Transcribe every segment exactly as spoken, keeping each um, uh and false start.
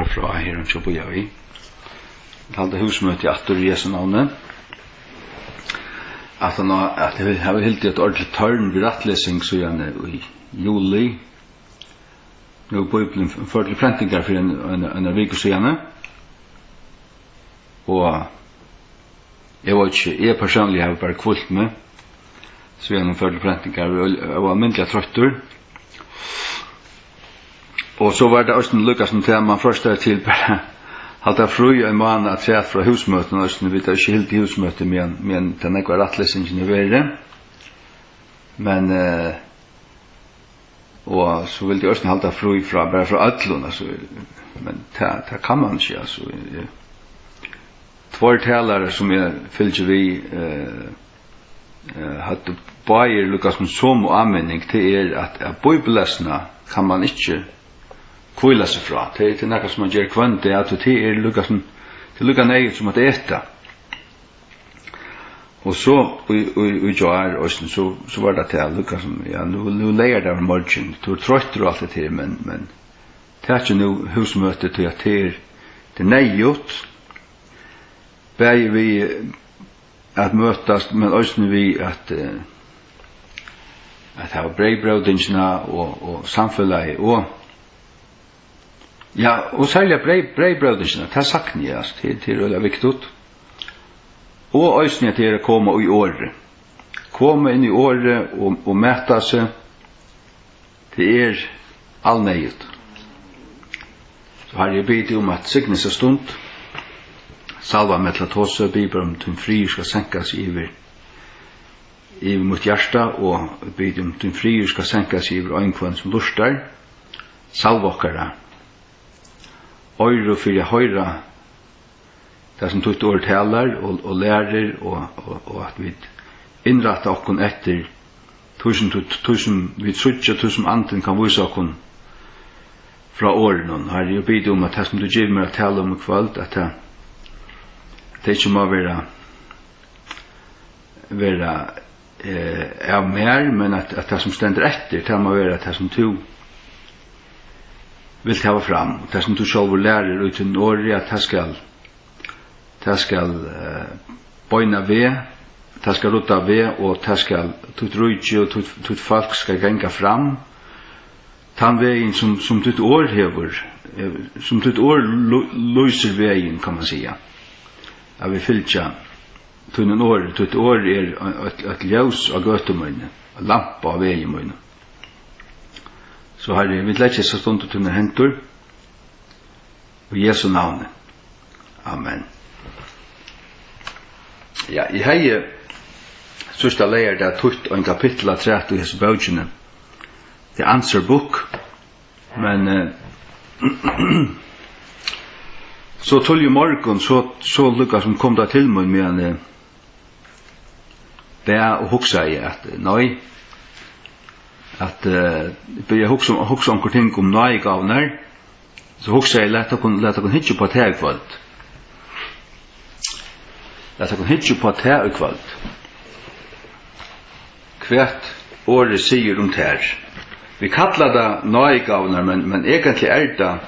Frá her, hon skal bíða við. Vit halda húsmøti aftur í Jesu navni. At hann á, at vit hava hildið eitt ordiligt tørn við rættlesing síðan í juli. Nú er Bíblian f-, ført til prentingar fyri ein, ein, eina viku síðani. Og eg veit ikki, eg persónliga havi bara hvílt meg, síðan hon fór til prentingar, og eg var almindiliga troyttur. Og so var tað eisini líka sum tað, man freistaði til bara halda frí ein mánað afturat frá húsmøtum, eisini vit hava ikki hildið húsmøti, meðan, meðan tað nógva rættlesingin hevur verið. Men, eh, Og so vildi eg eisini halda frí frá, bara frá øllum, altso, men tað, tað kann man ikki, altso. Eg, tveir talarar, sum eg fylgi við, eh, eh, høvdu báðir líka sum somu áminning, tað er, at, at bíbellesna kann man ikki hvíla seg frá. Tað er, tað er nakað, sum man ger hvønn dag, at tað er líka sum, tað er líka neyðugt sum at eta. Og so í, í, í gjár eisini, so, so var tað tað, líka sum, ja, nú, nú leygardagur morgin, tú ert troyttur og alt hetta her, men, men takið nú húsmøtið, tí at tað er, tað er neyðugt, bæði við at møtast, men eisini við at, eh, at hava breyðbrótingina og, og samfelagið og Ja, og serliga breyð-, breyðbrótingina, tað sakni eg, altso, tað, tað er øgiliga viktigt. Og eisini at tað er at koma í orðið. Koma inn í orðið og, og meta seg. Tað er alneyðugt. So, Harri, eg biði teg um at signa hesa stund. Salva meg til at tosa, biði bara um, tín friður skal senka seg yvir, yvir mítt hjarta, og biði teg um, tín friður skal senka seg yvir ein hvønn, sum lurtar. Salva okkara oyru fyri at hoyra tað, sum títt orð talar og, og lærir, og, og, og at vit innrætta okkum eftir tí, sum tú, tí, sum vit síggja, tí, sum Andin kann vísa okkum frá orðinum. Harri, eg biði um, at tað, sum tú gevur mær at tala um í kvøld, at tað, tað ikki má vera vera, eh, av mær, men at, at tað, sum stendur eftir, tað má vera tað, sum tú vilt hava fram, og tað, sum tú sjálvur lærir í tínum orði, at tað skal, tað skal, eh, beina veg, tað skal rudda veg, og tað skal, títt ríki og títt, títt fólk skal ganga fram tann vegin, sum, sum títt orð hevur, eh, sum títt orð lú-, lýsir vegin, kann man siga, at vit fylgja tínum orði. Títt orð er eitt, eitt ljós á gøtu míni, ein lampa á vegi mínum. So, Harri, vit leggja hesa stund í tínar hendur, í Jesu navni. Amen. Ja, eg hevði síðsta leygardag týtt ein kapittul afturat í hesi bókini, The Answer Book. Men, eh, so tíðliga í morgun, so, so líka sum kom tað til mín, meðan eg bað og hugsaði, at, eh, nei, at, eh, byrja at hugsa um, hugsa um onkrar ting um náðigávurnar, so hugsaði eg, lat okkum, lat okkum hyggja upp á tað í kvøld. Lat okkum hyggja upp á tað í kvøld. Hvat orðið sigur um tær. Vit kalla tað náðigávurnar, men, men eigentliga er tað,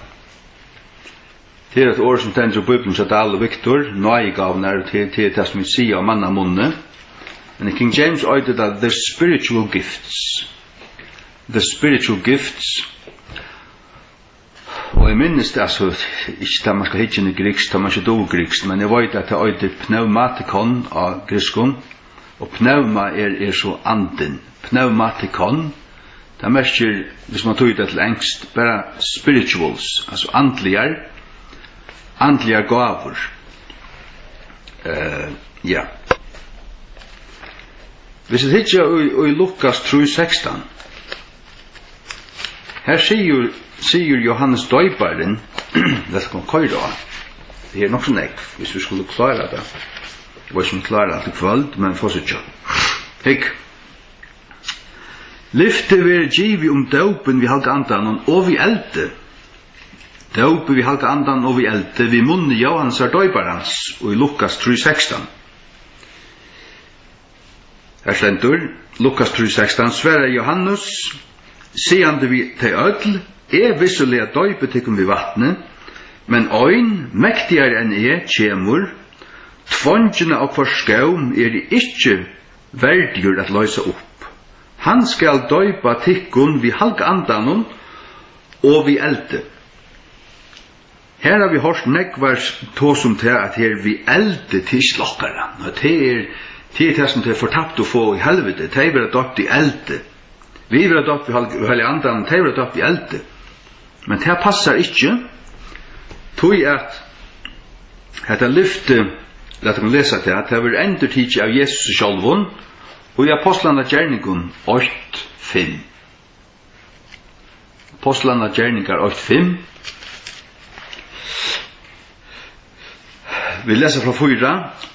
tað er eitt orð, sum stendur í Bíbliuni hjá Dahl og Victor, náðigávurnar, og tað, tað er tað, sum vit siga á mannamunni. Men í King James eitur tað the spiritual gifts. The spiritual gifts. Og eg minnist, altso, ikki tað man skal hyggja inn í grikskt, tá man ikki dugir grikskt, men eg veit, at tað eitur pneumatikon á grikskum, og pneuma er, er so andin. Pneumatikon, tað merkir, viss man týðir tað til enskt, bara spirituals, altso andligar, andligar gávur. Eh, ja. Viss vit hyggja í, í Lukas trý sekstan, her sigur, sigur Jóhannes Doyparin, lat okkum koyra á, tað er nokk so nógv, viss vit skulu klára tað. Eg veit ikki, um vit klára alt í kvøld, men fáa síggja. Hygg. Lyfti verður givið um dópin við Heilaga Andanum og við eldi. Dópið við Heilaga Andanum og við eldi, við munni Jóhannesar Doyparans, í Lukas trý sekstan. Her stendur, Lukas trý sekstan, svaraði Jóhannes, sigandi við tey øll, eg vissuliga doypi tykkum við vatni, Men ein, mektigari enn eg, kemur, tvongina á hvørt skóm eg eri ikki verdigur at loysa upp. Hann skal doypa tykkum við Halga Andanum og við eldi. Her hava vit hoyrt nógvar tosa um tað, at her við eldi, tað er ikki til okkara. Nei, tað er, tað er tað, sum tey fortaptu fáa í helviti. Tey verða doypt í eldi. Vit verða doypt við Heil-, Heilaga Andanum, tey verða doypt í eldi. Men tað passar ikki, tí at hetta lyfti, lat okkum lesa tað, tað verður endurtikið av Jesusi sjálvum í Apostlanna Gerningum eitt fimm. Apostlanna Gerningar eitt fimm. Vit lesa frá fýra: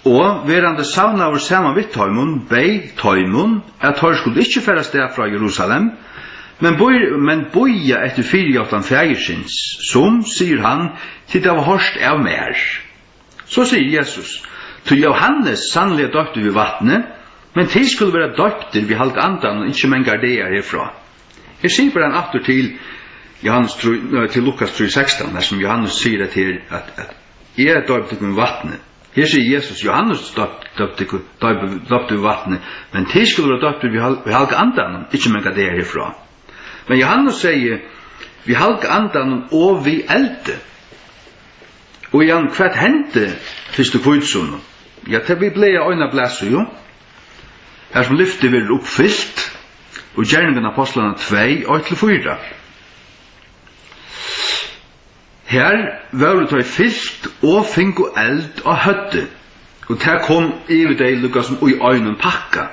Og verandi savnaður saman við teimum, beyð teimum, at teir skuldu ikki fara avstað frá Jerusalem, men bý-, men bíða eftir fyrijáttan Faðirsins, sum, sigur hann, tit hava hoyrt av mær. So sigur Jesus: Tí Jóhannes sanniliga doypti við vatni, men tit skulu vera doyptir við Halga Andanum ikki mangar dagar herfrá. Her sigur bara hann aftur til Jóhannes trý, nei, til Lukas trý sekstan, har sum Jóhannes sigur at her, at, at eg doypti tykkum við vatni. Her sigur Jesus: Jóhannes doypti, doypti tykkum, doypti, doypti við vatni, men tit skulu vera doyptir við Hal-, við Halga Andanum ikki mangar dagar herfrá. Men Jóhannes segði: Við Halga Andanum og við eldi. Og Jan, hvat hendi fyrstu hvítusunnu? Ja, tað, vit blaða eina blaðsíðu, har sum lyftið verður uppfylt, og Gerningarnar Apostlanna tvey, eitt til fýra. Har vóru tey fylt og fingu eld á høvdið, og tað kom yvir tey líka sum í einum pakka.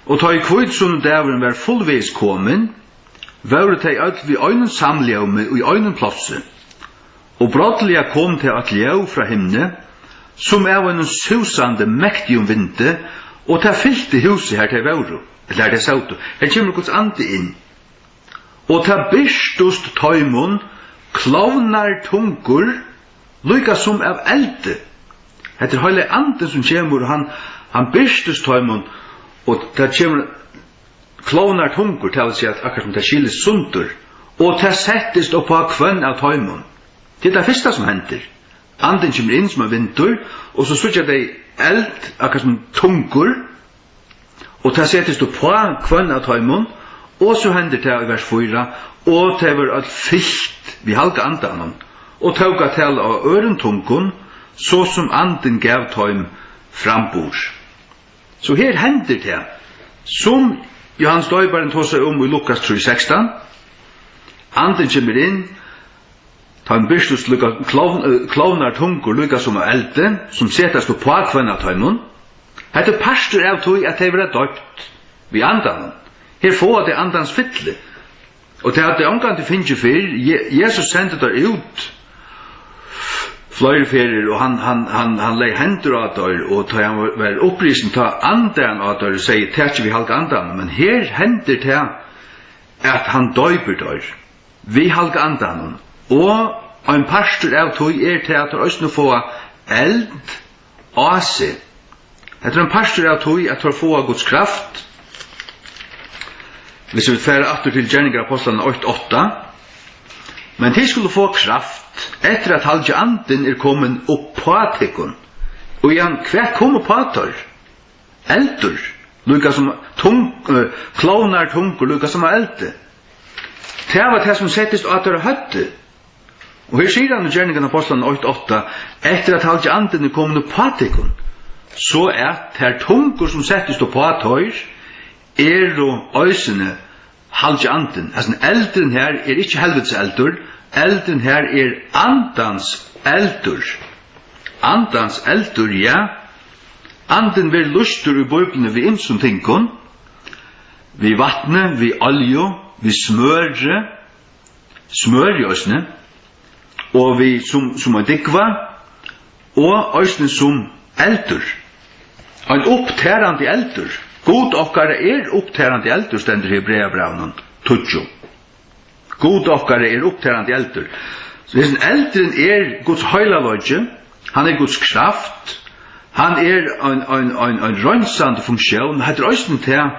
Og tá ið hvítusunnudagurin var fullvegis komin, vóru tey øll við einum samljómi í einum plássi. Og brádliga kom tað eitt ljóð frá himni, sum av einum súsandi, mektigum vindi, og tað fylti húsið, har tey vóru, ella har tey sótu. Her kemur Guds andi inn. Og tað birtust teimum klovnar tungur, líka sum av eldi. Hetta er Heilagi Andin, sum kemur, og hann, hann birtist teimum, og tað kemur klovnar tungur, tað vil siga, at akkurát sum tað skilist sundur, og tað settist upp á hvønn av teimum. Tað er tað fyrsta, sum hendir. Andin kemur inn sum ein vindur, og so síggja tey eld, akkurát sum tungur, og tað settist upp á hvønn av teimum, og so hendir tað í vers fýra: Og tey vóru øll fylt við Halga Andanum, og tóku at tala á øðrum tungum, so sum Andin gav teim framburð. So her hendir tað, sum Jóhannes Doyparin tosaði um í Lukas trý sekstan. Andin kemur inn, teimum birtust líka klovn-, eh, klovnar tungur, líka sum av eldi, sum setast upp á hvønn av teimum. Hetta er partur av tí, at tey verða doypt við Andanum. Her fáa tey Andans fylli. Og tað høvdu tey ongantíð fingið fyrr. Je-, Jesus sendi teir út fleiri ferðir, og hann, hann, hann, hann legði hendur á teir, og tá hann var, var upprisin, tá andaði hann á teir og segði: Takið við Halga Andanum. Men her hendir tað, at hann doypir teir við Halga Andanum, og ein partur av tí er tað, at teir eisini fáa eld á seg. Hetta er ein partur av tí, at teir fáa Guds kraft. Hvis vit fara aftur til Gerningar Apostlanna eitt átta: Men tit skulu fáa kraft, eftir at Halgi Andin er komin upp á tykkum. Og Jan, hvat kom upp á teir? Eldur, líka sum tung-, eh, klovnar tungur, líka sum av eldi. Tað var tað, sum settist á teirra høvdi. Og her sigur hann í Gerningarnar Apostlanna eitt átta: Eftir at Halgi Andin er komin upp á tykkum, so at tær tungur, sum settust upp á teir, eru eisini Halgi Andin. Hasin eldurin her er ikki helvitiseldur, eldurin her er Andans eldur. Andans eldur, ja. Andin verður lýstur í Bíbliuni við ymsum tingum, við vatni, við olju, við smøri, smøri eisini, og við, sum, sum ein dúgva, og eisini sum eldur. Ein upptærandi eldur. Gud okkara er upptærandi eldur, stendur í Hebreabrævinum tíggju. Gud okkara er upptærandi eldur. So hesin eldurin er Guds heilagleiki, hann er Guds kraft, hann er ein, ein, ein, ein reinsandi funktión. Hetta er eisini tað,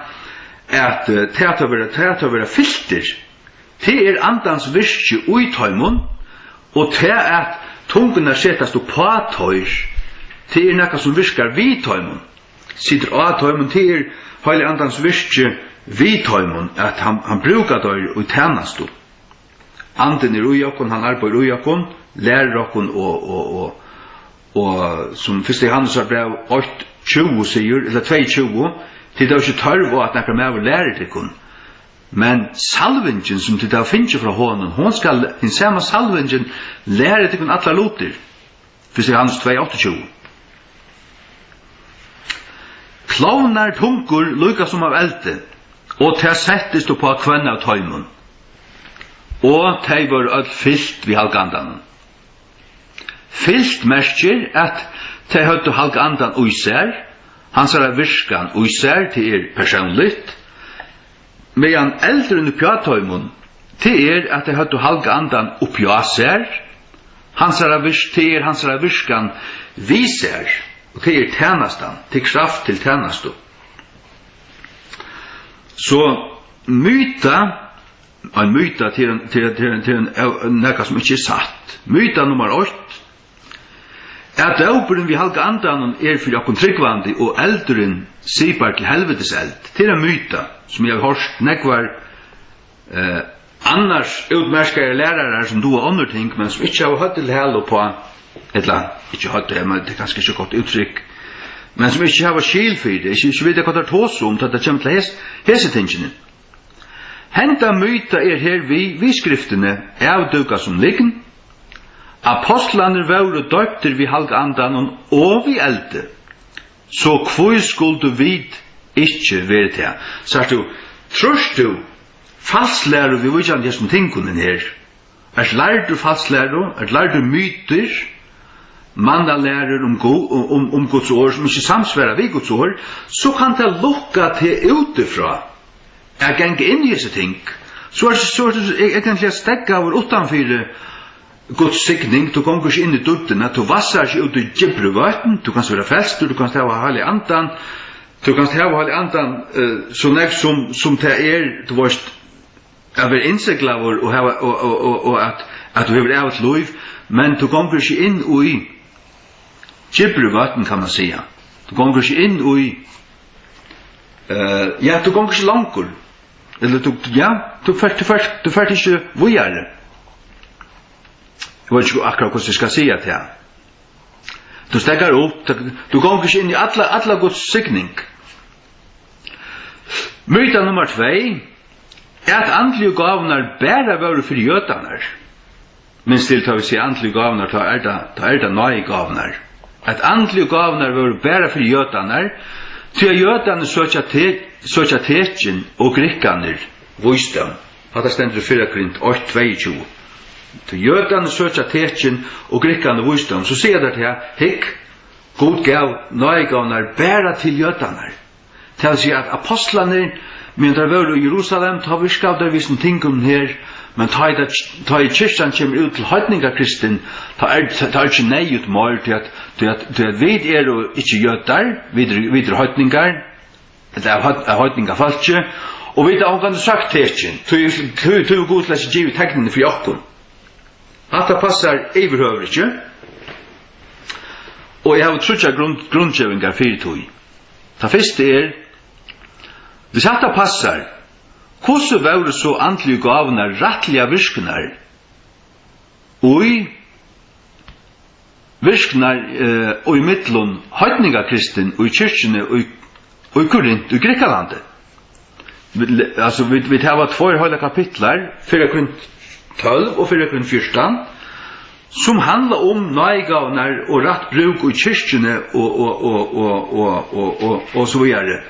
at, eh, tað at vera, tað at vera fyltir, tað er Andans virki í teimum, Og tað, at tungurnar setast uppá teir, tað er nakað, sum virkar við teimum, situr á teimum, tað er Heilaga Andans virki við teimum, at hann, hann brúkar teir í tænastu. Andin er í okkum, hann arbeiðir í okkum, lærir okkum og, og, og, og sum fyrsta Jóhannesar bræv eitt tjúgu sigur, ella tvey tjúgu, tit hava ikki tørv á, at nakar maður lærir tykkum, men salvingin, sum tit hava fingið frá honum, hon skal, hin sama salvingin, læra tykkum allar lutir. Fyrsta Jóhannes tvey áttaogtjúgu. Klovnar tungur líka sum av eldi, og tað settist uppá hvønn av teimum, og tey vóru øll fylt við Halga Andanum. Fylt merkir, at tey høvdu Halga Andan í sær, hansara virkan í sær, tað er persónligt, meðan eldurin uppi á teimum, tað er, at tey høvdu Halga Andan uppi á sær, hansara virk-, tað er hansara virkan við sær, og tað er tænastan, tað er kraft til tænastu. So myta, ein myta, tað er ein, tað er, tað er ein, tað er ein, nakað, sum ikki er satt. Myta nummar eitt, at dópurin við Halga Andanum er fyri okkum trúgvandi, og eldurin sipar til helvitis eld. Tað er ein myta, sum eg havi hoyrt nógvar, eh, annars útmerkaðir lærarar, sum duga onnur ting, men sum ikki hava høvd til hala uppá, ella ikki høvd, men tað er kanska ikki gott úttrykk, men sum ikki hava skil fyri, ikki, ikki vita, hvat teir tosa um, tá tað kemur til hes-, hesi tingini. Henda myta er hervið við skriftini avdúkað sum lygn. Apostlarnir vóru doyptir við Halga Andanum og við eldi, so hví skuldu vit ikki verið tað? Sært tú, trýrt tú falslæru viðvíkjandi hesum tingunum her? Ert lærdur falslæru, ert lærdur mytur, mannalærur um Gud, um, um, um Guds orð, sum ikki samsvara við Guds orð, so kann tað lukka teg útifrá at ganga inn í hesi ting. So ert, so ert tú e-, eigentliga steðgaður uttanfyri Guds signing, tú gongur ikki inn í dýpdina, tú vassar ikki út í djúpri vøtn, tú kanst vera frelstur, tú kanst hava Heilaga Andan, tú kanst hava Heilaga Andan, eh, so nógv sum, sum tað er, tú veist, at vera innsiglaður og hava, og, og, og, og at, at tú hevur ævigt lív, men tú gongur ikki inn í djúpri vøtn, kann man siga. Tú gongur ikki inn í, eh, ja, tú gongur ikki longur. Ella tú, ja, tú fert, tú fert, tú fert ikki víðari. Eg veit ikki akkurát, hvussu eg skal siga tað. Tú steðgar upp, tú, tú gongur ikki inn í alla, alla Guds signing. Myta nummar tvey, at andligu gávurnar bara vóru fyri jødarnar. Minst til, tá vit siga andligu gávurnar, tá er tað, tá er tað náðigávurnar. At andligu gávurnar vóru bara fyri jødarnar, tí at jødarnir søkja te-, søkja tekin og grikkarnir vísdóm. Hatta stendur í fyrra Korint eitt tveyogtjúgu. Tí jødarnir søkja tekin og grikkarnir vísdóm. So siga teir tað, hygg, Gud gav náðigávurnar bara til jødarnar. Tað vil siga, at apostlarnir, meðan teir vóru í Jerusalem, tá virkaðu teir við hesum tingunum her, men tá ið tað, tá ið kirkjan kemur út til heidningakristin, tá er, tá er ikki neyðugt meir, tí at, tí at, tí at vit eru ikki jødar, vit eru, vit eru heidningar, ella av heit-, av heidningafólki, og vit hava ongantíð søkt tekin, tí, tí, tí Gud slet ikki givið teknini fyri okkum. Hatta passar yvirhøvur ikki. Og eg havi tríggjar grund-, grundgevingar fyri tí. Tað fyrsta er, hvis hatta passar, hvussu vóru so andligu gávurnar rættiliga virknar í, virknar, eh, í millum heidningakristin í kirkjuni í, í Korint í Grikkalandi? Vit le-, altso, vit, vit hava tveir heilar kapitlar, fyrra Korint tólv og fyrra Korint fjúrtan, sum handla um náðigávurnar og rætt brúk í kirkjuni og, og, og so víðari.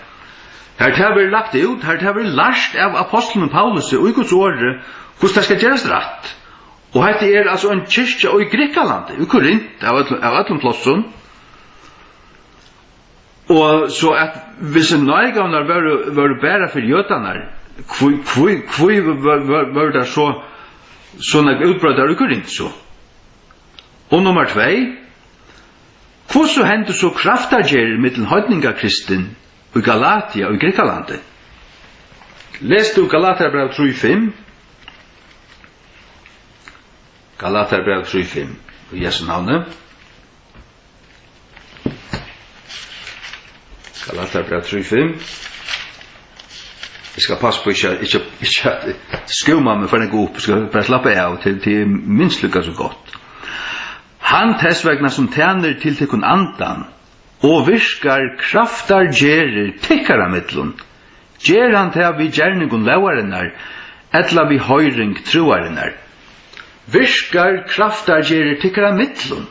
Har tað verður lagt út, har tað verður lært av apostlinum Paulusi í Guds orði, hvussu tað skal gerast rætt. Og hetta er altso ein kirkja í Grikkalandi, í Korint, av øllum, av øllum plássum. Og so at, hvis náðigávurnar vóru, vóru bara fyri jødarnar, hví, hví, hví vó-, vó-, vóru tær so, so nógv útbreiddar í Korint so? Og nummar tvey, hvussu hendu so kraftargerðir millum heidningakristin í Galatia og í Grikkalandi? Les tú Galatarabræv trý fimm? Galatiabræv trý fimm, í Jesu navni. Galatiabræv trý fimm. Eg skal passa uppá ikki, ikki, ikki at skúma meg for nógv upp, eg skal bara slappa av, til, til er minst líka so gott. Hann tess vegna, sum tænir, tiltekur andan og virkar kraftargerðir tykkara millum, ger hann tað við gerningum lógarinnar ella við hoyring trúarinnar? Virkar kraftargerðir tykkara millum?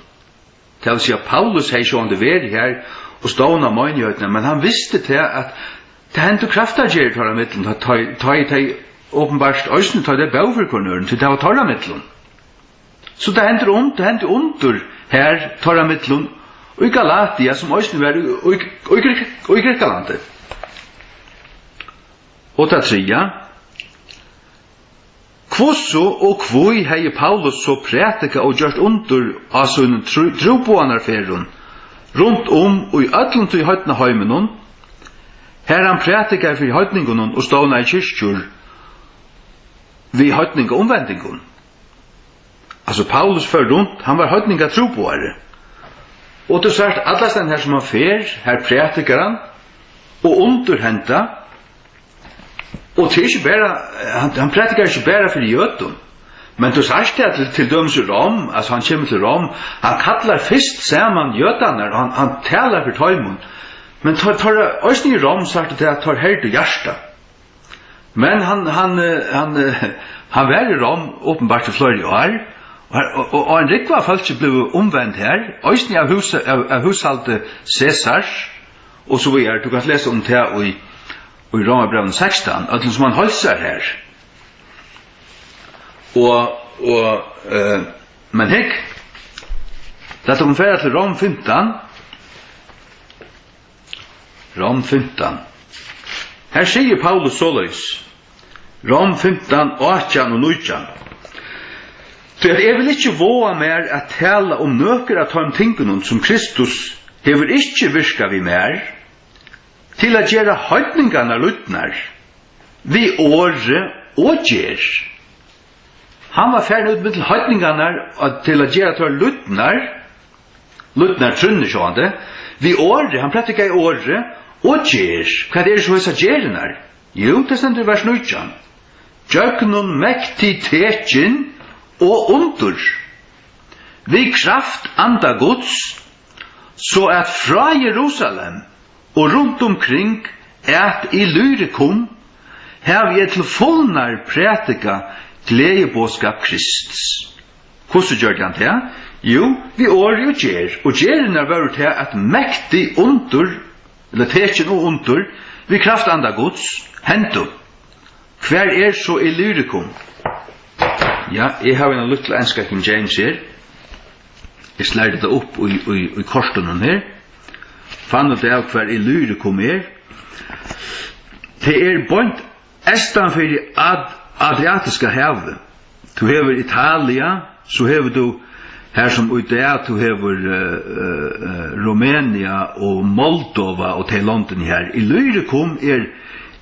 Tað vil siga, Paulus hevði sjálvandi verið har og stovnað meinigheitina, men hann visti tað, at tað hendu kraftargerðir teirra millum, tá, tá, tá ið tey openbart eisini, tá ið tey bóðu fyri hvørjum øðrum, tí tað var teirra millum. So tað hendir um, tað hendi undur her teirra millum í Galatia, sum eisini var í, í, í, Grík-, í Grikkalandi. Og tað triðja, hvussu og hví hevði Paulus so prædikað og gjørt undur á sínum trú-, trúboðanarferðum runt um í øllum tí heidna heiminum, har hann prædikaði fyri heidningunum og stovnaði kirkjur við heidningaumvendingum? Altso, Paulus fór runt, hann var heidningatrúboðari. Og tú sært, allastaðni har sum hann fer, har prædikar hann, og undur henda, og tað er ikki bara, hann, hann prædikar ikki bara fyri jødum, men tú sært tað til, til dømis í Rom, altso, hann kemur til Rom, hann kallar fyrst saman jødarnar, og hann, hann talar fyri teimum, men teir, teir, eisini í Rom, sært tú tað, at teir herdu hjartað. Men hann, hann, eh, hann, eh, hann var í Rom openbart í fleiri ár, og, og, og, og ein rúgva av fólki blivu umvend her, eisini av hús-, av, av húshaldi Caesars, og so víðari. Tú kanst lesa um tað í, í Rómarbrævinum sekstan, øllum sum hann heilsar her. Og, og, eh, men hygg, lat okkum fara til Rom fimtan. Rom fimtan. Her sigur Paulus soleiðis, Rom fimtan, átjan og nítjan: Tí at eg vil ikki vága mær at tala um nøkur av teimum tingunum, sum Kristus hevur ikki virkað við mær, til at gera heidningarnar lýdnar við orði og gerð. Hann var farin út millum heidningarnar og til at gera teir lýdnar, lýdnar trúnni, sjálvandi, við orði, hann prædikaði orði og gerð. Hvat eru so hesar gerðirnar? Jú, tað stendur í vers nítjan: Gjøgnum mektig tekin og undur, við kraft Anda Guds, so at frá Jerusalem og runt umkring at Illyricum havi eg til fulnar prædikað gleðiboðskap Krists. Hvussu gjørdi hann tað? Jú, við orði og gerð. Og gerðirnar vóru tað, at mektig undur, ella tekin og undur, við kraft Anda Guds, hendu. Hvar er so Illyricum? Ja, eg havi eina lítla enska King James her. Eg slæri tað upp í, í, í kortunum her. Fann út av, hvar Illyricum er. Tað er beint eystan fyri Ad-, Adriatiska havið. Tú hevur Italia, so hevur tú, har sum í dag, tú hevur, eh, eh, eh, Rumenia og Moldova og tey londini her. Illyricum er,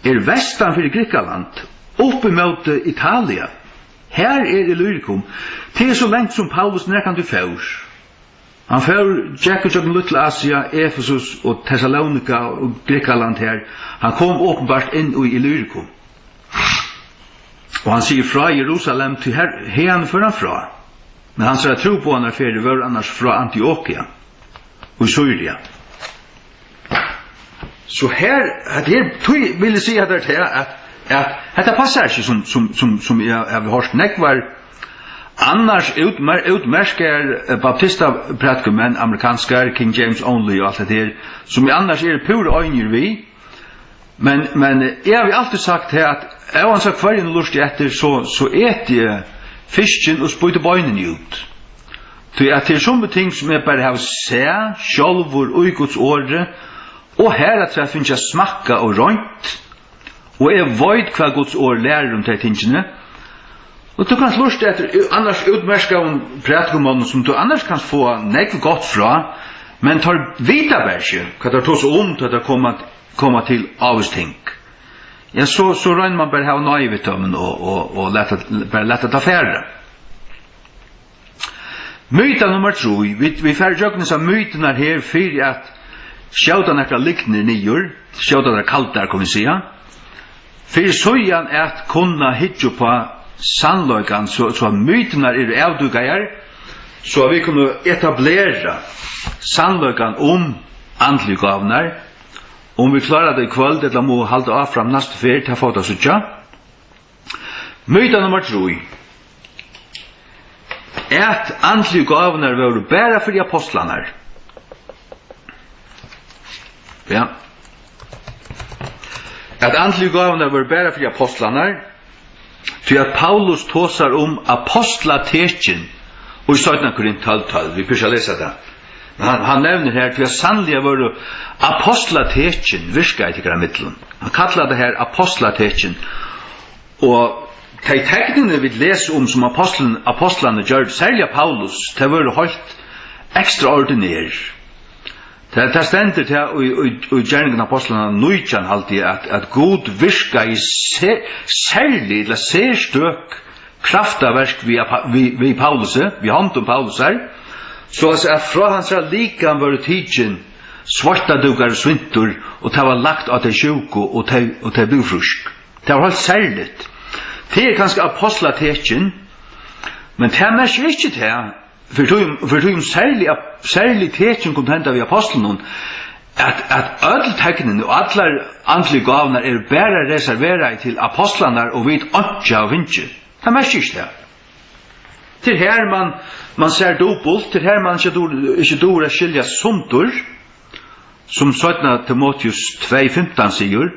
er vestan fyri Grikkaland, upp ímóti Italia. Her er Illyricum. Tað er so langt, sum Paulus nakrantíð fór. Hann fór, gekk ígjøgnum Lítla Asia, Efesus og Tessalónika og Grikkaland her. Hann kom openbart inn í Illyricum. Og hann sigur frá Jerusalem, tí her, haðani fór hann frá. Men hansara trúboðanarferðir vóru annars frá Antiokia í Sýria. So her, hetta her, tí vil eg siga, hetta er tað, at, at hetta passar ikki, sum, sum, sum, sum eg havi hoyrt nógvar annars útmer-, útmerkaðar, eh, baptistaprædikumenn, amerikanskar, King James Only og alt hetta her, sum eg annars eri púra einir við. Men, men eg havi altíð sagt her, at óansæð hvørjum eg lurti eftir, so, so eti eg fiskin og spýti beinini út. Tí at tað er summi ting, sum eg bara havi sæð sjálvur í Guds orði, og harafturat fingið at smakka og roynt, og eg veit, hvat Guds orð lærir um tey tingini. Og tú kanst lurta eftir annars útmerkaðum prædikumonnum, sum tú annars kanst fáa nógv gott frá, men teir vita bara ikki, hvat teir tosa um, tá teir koma, koma til ávís ting. Ja, so, so roynir mann bara at hava náði við teimum og, og, og lata, bara lata tað fara. Myta nummar trý. Vit, vit fara ígjøgnum hesar myturnar her fyri at skjóta nakrar lygnir niður, skjóta tær kaldar, kunnu vit siga. Fyri síðan at kunna hyggja upp á sannleikan, so, so at myturnar eru avdúkaðar, so at vit kunnu etablera sannleikan um andligu gávurnar. Um vit klára tað í kvøld, ella mugu halda áfram næstu ferð, tað fáa vit at síggja. Myta nummar trý. At andligu gávurnar vóru bara fyri apostlarnar. Ja. At andligu gávurnar vóru bara fyri apostlarnar, tí at Paulus tosar um apostlatekin í seinna Korint tólv tólv. Vit byrja at lesa tað. Men hann, hann nevnir her, tí at sannliga vóru apostlatekin virkaði tykkara millum. Hann kallar tað her apostlatekin. Og tey teknini, vit lesa um, sum apostlin-, apostlarnir gjørdu, serliga Paulus, tey vóru heilt ekstraordiner. Tað, tað stendur tað í, í, í Gerningum Apostlanna nítjan, haldi eg, at, at Gud virkaði se-, serlig, ella serstøk kraftaverk við, apa-, við, við Paulusi, við hondum Paulusar, so at, at frá hansara likam vóru tikin sveittadúkar og svuntur, og tað var lagt á tey sjúku, og tey, og tey blivu frísk. Tað var heilt serligt. Tað er kanska apostlatekin, men tað merkir ikki tað, fyri tí, fyri tí um serlig, serlig tekin kundu henda við apostlunum, at, at øll teknini og allar andligu gávurnar eru bara reserveraði til apostlarnar og vit einki hava fingið. Tað merkir ikki tað. Tað er her, man, man sær dupult, tað er her, man ikki dugir, ikki dugir at skilja sundur, sum seinna Timoteus tvey fimtan sigur,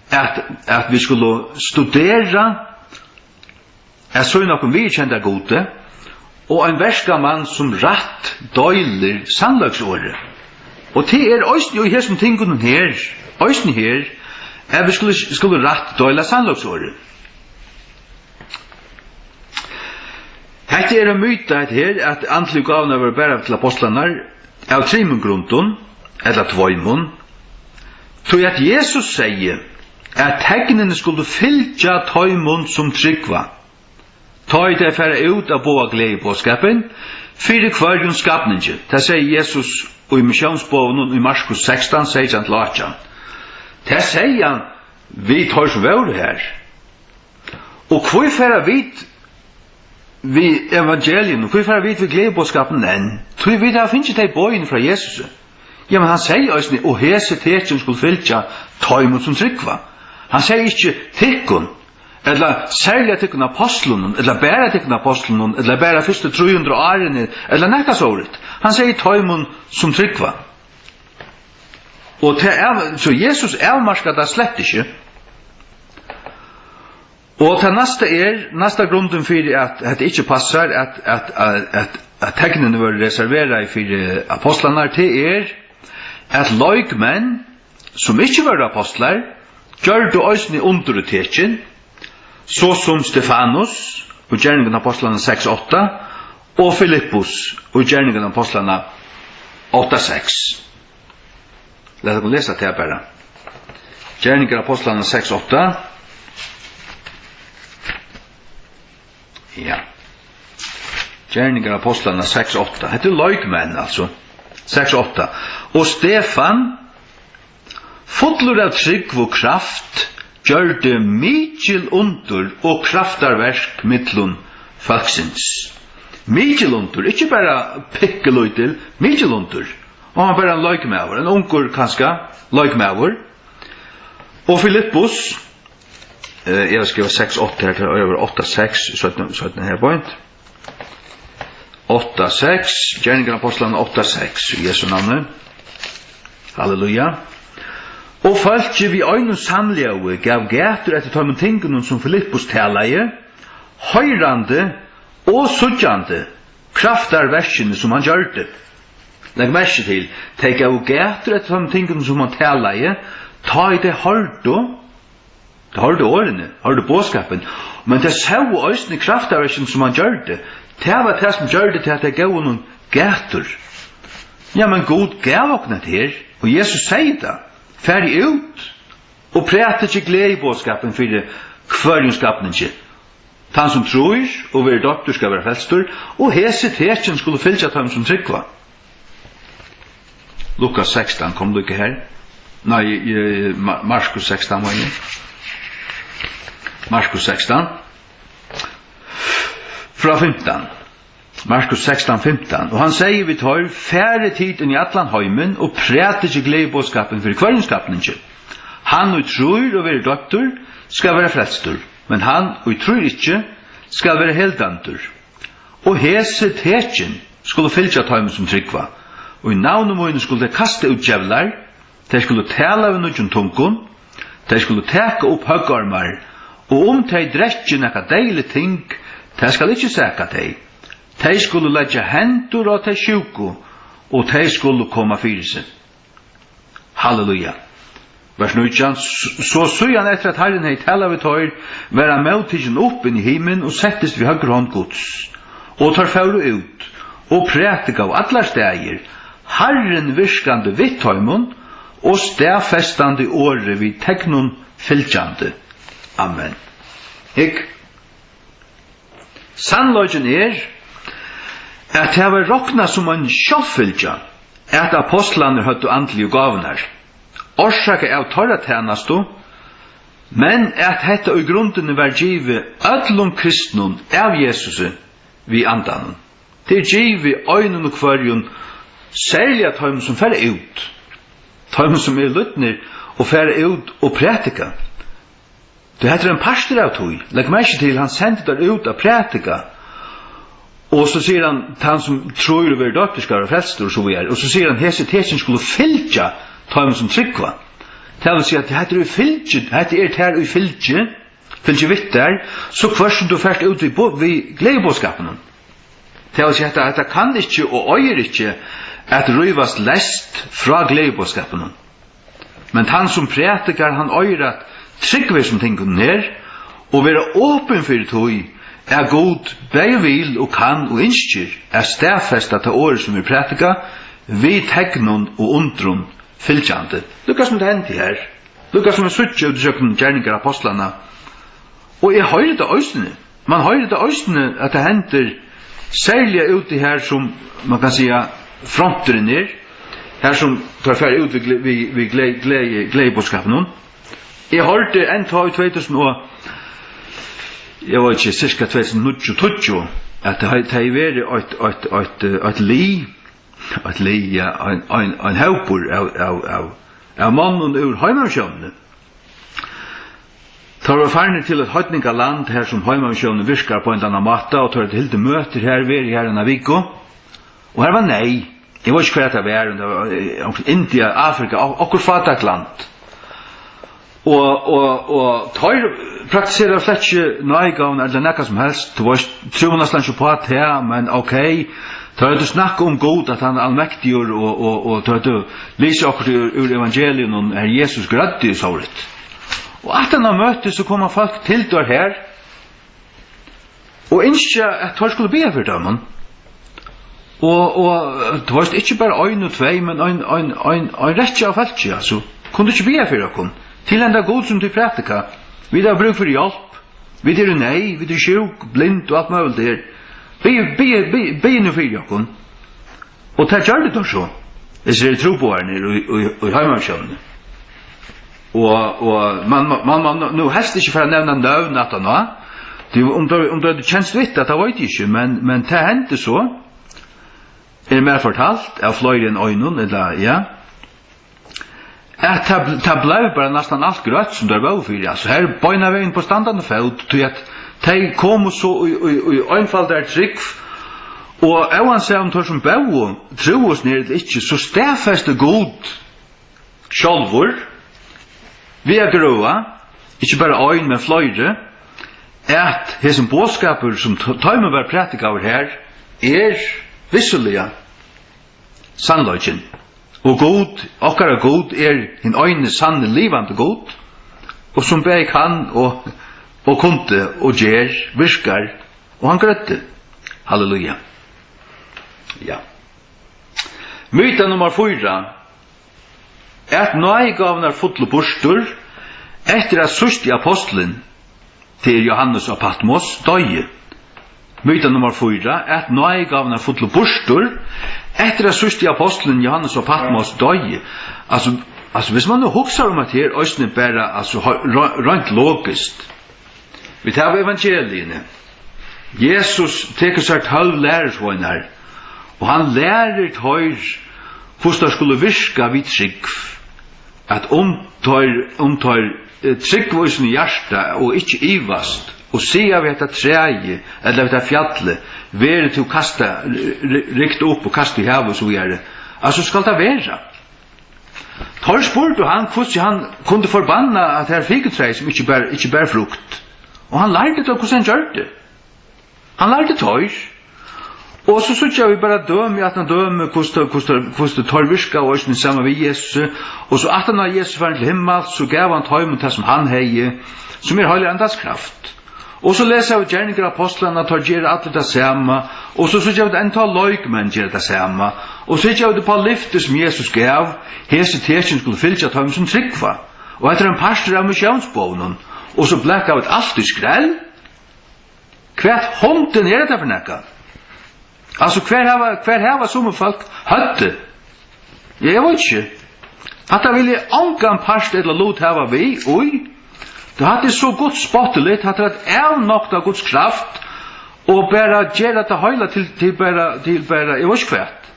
at, at vit skulu studera at sýna okkum viðurkenda Gudi, og ein verkamann, sum rætt deilir sannleiksorðið. Og tað er eisini í hesum tingunum her, eisini her, at vit skulu, skulu rætt deila sannleiksorðið. Hetta er ein myta, hetta her, at andligu gávurnar vóru bara til apostlarnar, av trimum grundum, ella tveimum. Tí at Jesus segði, at teknini skuldu fylgja teimum, sum trúgva, tá ið tey fara út at boða gleðiboðskapin fyri hvørjum skapningi. Tað segði Jesus í missiónsboðunum í Markus sekstan, seytjan til átjan. Tað segði hann við teir, sum vóru har. Og hví fara vit við evangelium? Hví fara vit við gleðiboðskapinum enn? Tí vit hava fingið tey boðini frá Jesusi. Ja, men hann segði eisini, og hesi tekin skulu fylgja teimum, sum trúgva. Hann segði ikki tykkum, ella serliga tykkum apostlunum, ella bara tykkum apostlunum, ella bara fyrstu trý hundrað árini, ella nakað sovorðið. Hann segði teimum, sum trúgva. Og tað er, so Jesus avmarkar tað slett ikki. Og tað næsta er, næsta grundin fyri, at hetta ikki passar, at, at, at, at, at teknini vóru reserveraði fyri apostlarnar, tað er, at leikmenn, sum ikki vóru apostlar, gjørdu eisini undur og tekin, so sum Stefanus í Gerningum Apostlanna seks átta og Filippus í Gerningum Apostlanna átta seks. Lat okkum lesa tað bara. Gerningar Apostlanna seks átta. Ja. Gerningar Apostlanna seks átta. Hetta er leikmenn, altso. Seks átta. Og Stefan, fullur av trúgv og kraft, gjørdi mikil undur og kraftarverk millum fólksins. Mikil undur, ikki bara pikkulítil, mikil undur. Og hann var bara ein leikmaður, ein ungur kanska leikmaður. Og Filippus, eh, eg havi skrivað seks átta her, tað eigur at vera átta seks, seinni, seinni her beint. Átta seks, Gerningar Apostlanna átta seks, í Jesu navni. Halleluja. Og fólkið við einum samljóði gav gætur eftir teimum tingunum, sum Filippus talaði, hoyrandi og síggjandi kraftarverkini, sum hann gjørdi. Legg merki til, tey góvu gætur eftir teimum tingunum, sum hann talaði, tá ið tey hoyrdu, tey hoyrdu orðini, hoyrdu boðskapin, men tey sóu eisini kraftarverkini, sum hann gjørdi. Tað var tað, sum gjørdi til, at tey góvu honum gætur. Ja, men Gud gav okkum hetta her, og Jesus segði tað: Farið út og prædikið gleðiboðskapin fyri hvørjum skapningi. Tann sum trýr og verður doyptur, skal vera frelstur, og hesi tekin skulu fylgja teimum, sum trúgva. Lukas sekstan, kom líka her. Nei, eh, Ma-, Markus sekstan, meini eg. Markus sekstan. Frá fimtan. Markus sekstan fimtan. Og hann segði við teir: Farið tit inn í allan heimin og prædikið gleðiboðskapin fyri hvørjum skapningi. Hann, ið trýr og verður doyptur, skal vera frelstur, men hann, ið trýr ikki, skal vera heldømdur. Og hesi tekin skulu fylgja teimum, sum trúgva. Og í navni mínum skulu tey kasta út djevlar, tey skulu tala við nýggjum tungum, tey skulu taka upp høggormar, og um tey drekki nakað deyðiligt ting, tað skal ikki saka tey. Tey skulu leggja hendur á tey sjúku, og tey skulu koma fyri seg. Halleluja. Vers nítjan: S-, so síðan eftir at Harrin hevði talað við teir, var hann móttikin upp inn í himin og settist við høgru hond Guds. Og teir fóru út og prædikaðu allar staðir, Harrin virkandi við teimum og staðfestandi orðið við teknum fylgjandi. Amen. Hygg, sannleikin er, at tað var roknað sum ein sjálvfylgja, at ápostlarnir høvdu andligu gávurnar, orsakað av teirra tænastu, men at hetta í grundini var givið øllum kristnum av Jesusi við Andanum. Tað er givið einum og hvørjum, serliga teimum, sum fara út, teimum, sum eru lydnir og fara út og prædika. Tí hetta er ein partur av tí. Legg merki til, hann sendir teir út at prædika. Og so sigur hann, tann sum trýr og verður doyptur skal vera frelstur, og so víðari. Og so sigur hann, hesi tekin skulu fylgja teimum sum trúgva. Tað vil siga, at hetta er í fylgi, hetta er tær í fylgi, fylgi við tær, so hvørt sum tú fert út við bo-, við gleðiboðskapinum. Tað vil siga, hetta, hetta kann ikki og eigur ikki at rívast leyst frá gleðiboðskapinum. Men tann sum prædikar, hann eigur at trúgva hesum tingunum her, og vera opin fyri tí, at Gud bæði vil og kann og ynskir at staðfesta tað orðið, sum er prædikað, við teknum og undrum fylgjandi. Líka sum tað hendi her. Líka sum vit síggja út ígjøgnum Gerningar Ápostlanna. Og eg hoyri tað eisini. Man hoyrir tað eisini, at tað hendir, serliga úti her, sum man kann siga, fronturin er, her sum teir fara út við gle-, við, við gle-, gleði, gleðiboðskapinum. Eg hoyrdi enntá í tvey túsund og, eg veit ikki, sirka tvey túsund og níggju, tíggju, at tað hevði, tað hevði verið eitt, eitt, eitt, eitt lið, eitt lið, ja, ein, ein, ein hópur av, av, av, av monnum úr Heimamissiónini. Teir vóru farnir til eitt heidningaland, har sum Heimamissiónin virkar á ein ella annan máta, og teir høvdu hildið møtir har, verið har eina viku. Og har var neyð. Eg veit ikki, hvar tað var, um tað var, eh, India, Afrika, ok-, okkurt fátækt land. Og, og, og teir praktiseraðu slett ikki náðigávuna ella nakað sum helst. Tú veist, trúðu næstan ikki uppá tað, men ok. Teir høvdu snakkað um Gud, at hann er almektigur, og, og, og teir høvdu lisið okkurt úr, úr evangeliunum, har Jesus grøddi og sovorðið. Og aftan á møtið, so koma fólk til teir her, og ynskja, at teir skulu biðja fyri teimum. Og, og, tú veist, ikki bara ein og tvey, men ein, ein, ein, ein rekkja av fólki, altso, kunnu ikki biðja fyri okkum? Til henda Gud, sum tit prædika, vit hava brúk fyri hjálp, vit eru í neyð, vit eru sjúk, blind og alt møguligt er. Biðið, biðið, biðið, biðið nú fyri okkum. Og tað gjørdu teir so, hesir trúboðarnir í, í, í Heimamissiónini. Og, og man, man, man, man nú helst ikki fara at nevna nøvn aftaná, tí um teir, um teir kennast við tað, tað veit eg ikki, men, men tað hendi so, er mær fortalt av fleiri enn einum, ella, ja, at tað bl-, tað bleiv bara næstan alt grøtt, sum teir vóru fyri. Altso, her beinanvegin upp á standandi fót, tí at tey komu so í, í, í einfaldari trúgv, og óansæð um teir sum bóðu trúðu nær ella ikki, so staðfesti Gud sjálvur, við at grøða, ikki bara ein, men fleiri, at hesin boðskapur, sum t-, teimum var prædikaður her, er vissuliga sannleikin. Og Gud, okkara Gud, er hin eini sanni, livandi Gud, og sum bæði kann og, og kundi og ger, virkar, og hann grøddi. Halleluja. Ja. Myta nummar fýra. At náðigávurnar fullu burtur, eftir at síðsti ápostulin, Tað er Jóhannes á Patmos doyði. Myta nummar fýra, at náðigávurnar fullu burtur, eftir at síðsti ápostulin Jóhannes á Patmos doyði. Altso, altso, viss mann nú hugsar um at her eisini bara, altso, ho-, ro-, reint logiskt. Vit hava evangeliini. Jesus tekur sær tólv lærisveinar, og hann lærir teir, hvussu teir skulu virka við trúgv. At um teir, um teir, eh, trúgva í sínum hjarta og ikki ivast, og siga við hetta træið, ella við hetta fjallið, "Verði tú kastað, ry-, ry-, rykt upp og kastað í havið," og so víðari, at so skal tað vera. Teir spurdu hann, hvussu hann kundi forbanna at tað her fikutræið, sum ikki bar, ikki bar frukt. Og hann lærdi teir, hvussu hann gjørdi. Hann lærdi teir. Og so síggja vit bara dømi aftan dømi, hvussu teir, hvussu teir, hvussu teir virkaðu eisini saman við Jesusi. Og so aftan á Jesus farin til himmals, so gav hann teimum tað, sum hann hevði, sum er Heilaga Andans kraft. Og so lesa vit Gerningar Ápostlanna, teir gera allir tað sama. Og so síggja vit enntá leikmenn gera tað sama. Og síggja vit upp á lyfti, sum Jesus gav, hesi tekin skulu fylgja teimum, sum trúgva. Og hetta er ein partur av missiónsboðnum. Og so blaka vit alt í skrell. Hvat hundin er hetta fyri nakað? Altso, hvar hava, hvar hava summi fólk høvdið? Ja, eg veit ikki. Hatta vil eg ongan part ella lut hava við í. Tí hatta er so gudsspottiligt, hatta er at avnokta Guds kraft og bara gera tað heila til, til bara, til bara, eg veit ikki hvat.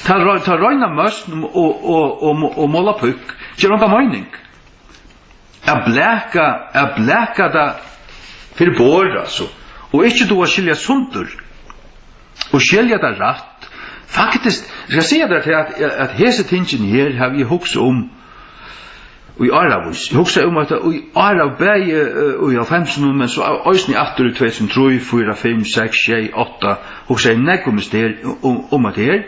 Tað rei-, tað reina møsn og, og, og, og mála púkk. Ger onga meining. At blaka, at blaka tað fyri borð, altso, og ikki duga at skilja sundur og skilja tað rætt. Faktiskt, eg skal siga tær tað, at, at hesi tingini her havi eg hugsað um í áravís. Eg hugsaði um hetta í ára, bæði, eh, í hálvfemsunum, men so eisini aftur í tvey túsund og trý, fýra, fimm, seks, sjey, átta, hugsaði eg nógv um hetta her, um, um hetta her,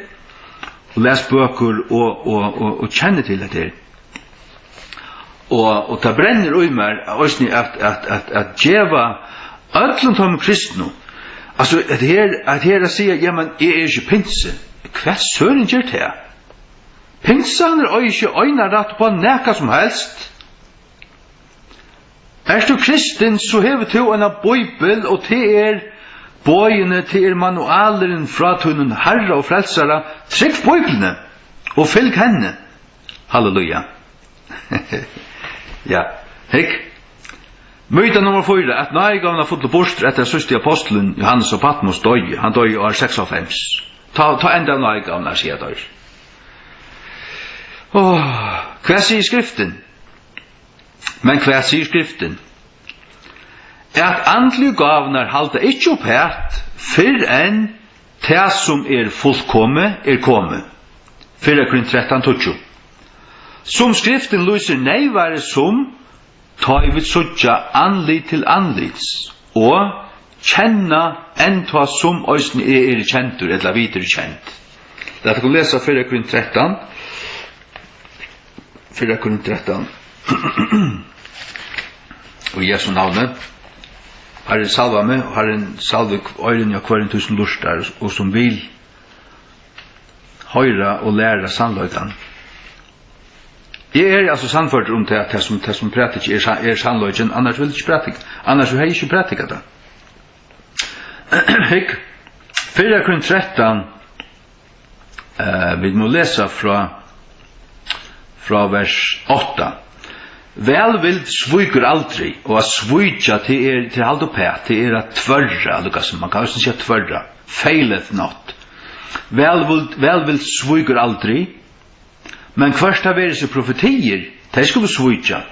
og las bøkur og, og, og, og kenni til hetta her. Og, og tað brennur í mær eisini at, at, at, at geva øllum teimum kristnu, altso, at her, at her at siga, "Jamen, eg eri ikki pinsi." Hvat søren ger tað? Pinsarar eiga ikki eina rætt upp á nakað sum helst. Ert tú kristin, so hevur tú eina bíbel, og tað er boðini, tað er manualurin frá tínum Harra og Frelsara. Trúgv Bíbliuni og fylg henni. Halleluja. Ja, hygg. Myta nummar fýra, at náðigávurnar fullu burtur eftir at síðsti ápostulin Jóhannes á Patmos doyði. Hann doyði í ár seksoghálvfems. Tá, tá enda náðigávurnar, siga teir. Áh, hvat sigur Skriftin? Men hvat sigur Skriftin? At andligu gávurnar halda ikki uppat, fyrr enn tað, sum er fullkomið, er komið. Fyrra Korint trettan tíggju. Sum Skriftin lýsir neyvari sum, tá ið vit síggja andlit til andlits, og kenna enntá sum eisini eg eri kendur, ella vit eru kend. Lat okkum lesa Fyrra Korint trettan. Fyrra Korint trettan. Og í Jesu navni. Harrin salva meg, og Harrin salvi oyruni á hvørjum tí sum lurtar, og sum vil hoyra og læra sannleikan. Eg eri altso sannførdur um tað, at tað sum, tað sum eg prædiki er sa-, er sannleikin, annars vil eg ikki prædika, annars hevði eg ikki prædikað tað. Hygg, Fyrra Korint trettan, eh, vit mugu lesa frá, frá vers átta. Vælvild svíkur aldri, og at svíkja, tað er, tað er at halda uppat, tað er at tvørra, líka sum man kann eisini siga tvørra, faileth not. Vælvild, vælvild svíkur aldri, men hvørt tað verður seg profetiir, tey skulu svíkja.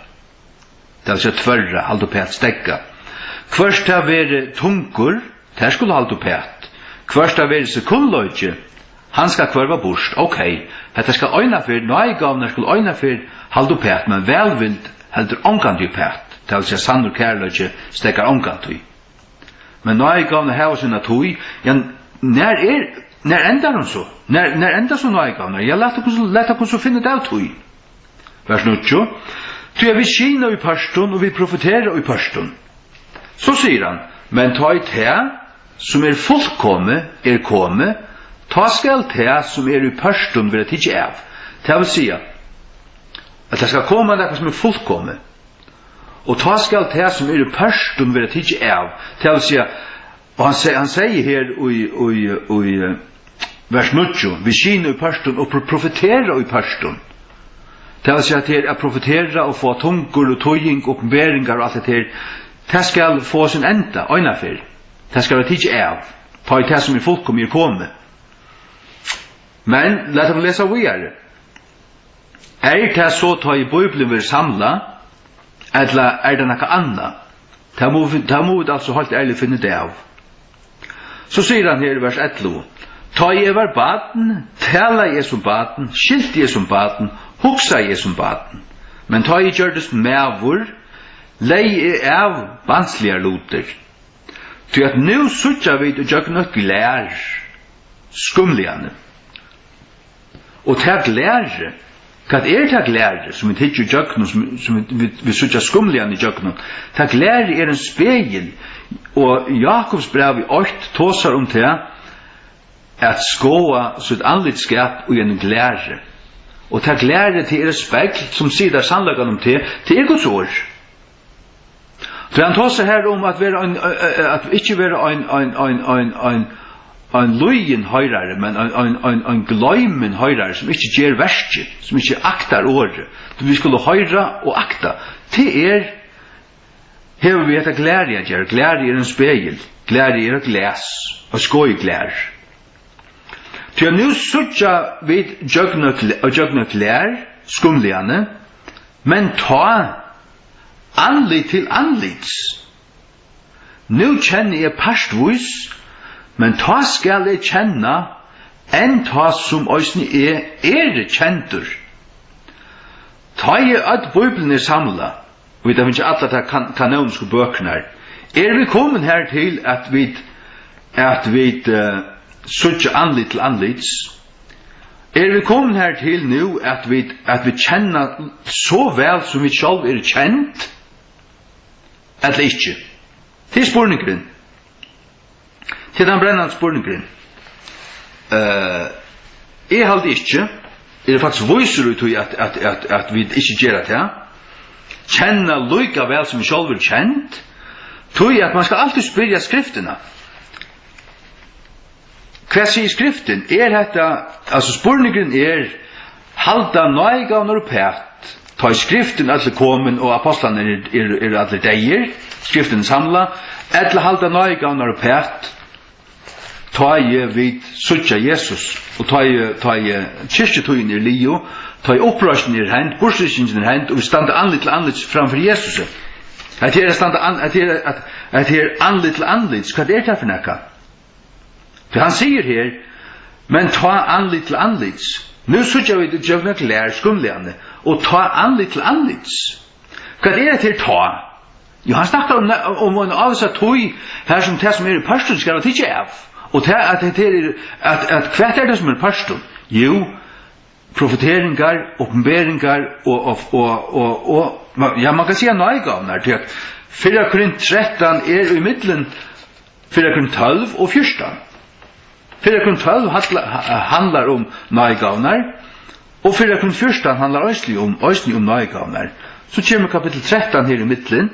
Tað vil siga tvørra, halda uppat, steðga. Hvørt tað verður tungur, tær skulu halda uppat. Hvørt tað verður seg kunnleiki, hann skal hvørva burt. Ókey, hetta skal einaferð, náðigávurnar skulu einaferð halda uppat, men vælvild heldur ongantíð uppat. Tað vil siga, sannur kærleiki steðgar ongantíð. Men náðigávurnar hava sína tíð. Ja, nær er, nær endar hon so? Nær, nær endar so náðigávurnar? Ja, lat okkum so, lat okkum so finna út av tí. Vers níggju. Tí at vit skyna í pørtum, og vit profetera í pørtum. So sigur hann, men tá ið tað, sum er fullkomið, er komið, tá skal tað, sum er í pørtum, vera tikið av. Tað vil siga, at tað skal koma nakað, sum er fullkomið. Og tá skal tað, sum er í pørtum, vera tikið av. Tað vil siga, og hann se-, hann segði her í, í, í, eh, vers níggju: "Vit skyna í pørtum og pro-, profetera í pørtum." Tað vil siga, at her at profetera og fáa tungur og týðing, opinberingar og alt hetta her, tað skal fáa sín enda einaferð. Tað skal vera tikið av, tá ið tað, sum er fullkomið, er komið. Men lat okkum lesa víðari. Er tað so, tá ið Bíblian verður samlað, ella er tað nakað annað? Tað mugu vit, tað mugu vit altso heilt ærligt finna út av. So sigur hann her í vers ellivu: "Tá eg var barn, talaði eg sum barn, skilti eg sum barn, hugsaði eg sum barn. Men tá eg gjørdist maður, legði eg av barnsligar lutir. Tí at nú síggja vit ígjøgnum eitt glær, skumliga." Og tað glærið, hvat er tað glærið, sum vit hyggja ígjøgnum, sum, sum vit, vit, vit síggja skumliga ígjøgnum? Tað glærið er ein spegil, og Jakobsbrævið eitt tosar um tað, at skoða sítt andlitsskap í einum glæri. Og tað glærið, tað er eitt spegl, sum sigur sannleikan um teg, tað er Guds orð. Tí hann tosar her um at vera ein, eh, eh, at ikki vera ein, ein, ein, ein, ein, ein lýgin hoyrari, men ein, ein, ein, ein gloymin hoyrari, sum ikki ger verkið, sum ikki aktar orðið. Tí vit skulu hoyra og akta. Tað er, hevur við hetta glærið at gera. Glærið er ein spegil. Glærið er eitt glas, eitt skoðiglær. Tí at nú síggja vit gjøgnum gl-, gjøgnum glær, skumliga, men tá andlit til andlits. Nú kenni eg partvís, men tá skal eg kenna, enn tá sum eisini eg eri kendur. Tá ið øll Bíblian er samlað, og vit hava fingið allar tær kan-, kanónisku bøkurnar, eru vit komin har til, at vit, at vit, eh, síggja andlit til andlits? Eru vit komin har til nú, at vit, at vit kenna so væl, sum vit sjálv eru kend, ella ikki? Tað er spurningurin. Tað er tann brennandi spurningurin. Eh, eg haldi ikki. Eg eri faktiskt vísur í tí, at, at, at, at vit ikki gera tað. Kenna líka væl, sum vit sjálv eru kend. Tí at mann skal altíð spyrja Skriftina. Hvat sigur Skriftin? Er hetta, altso, spurningurin er, halda náðigávurnar uppat, tá ið Skriftin øll er komin og ápostlarnir eru, eru, eru allir deyðir, Skriftin er samlað, ella halda náðigávurnar uppat, tá ið vit síggja Jesus, og tá ið, tá ið kirkjutíðin er liðug, tá ið uppreisnin er hend, burturrykkingin er hend, og vit standa andlit til andlits framfyri Jesusi? Hetta er at standa an-, hetta er at, hetta er andlit til andlits. Hvat er tað fyri nakað? Tí hann sigur her: "Men tá andlit til andlits." Nú síggja vit ígjøgnum glær, skumliga, og tá andlit til andlits. Hvat er hetta her tá? Jú, hann snakkar um, um ein ávísa tíð, har sum tað, sum er í pørtum, skal vera tikið av. Og tað, at hetta her er, at, at hvat er tað, sum er í pørtum? Jú, profeteringar, opinberingar og, og, og, og, og, ja, mann kann siga náðigávurnar, tí at fyrra Korint trettan er í millum fyrra Korint tólv og fjúrtan. Fyrra Korint tólv handla-, ha-, handlar um náðigávurnar, og fyrra Korint fjúrtan handlar eisini um, eisini um náðigávurnar. So kemur kapittul trettan her í millum,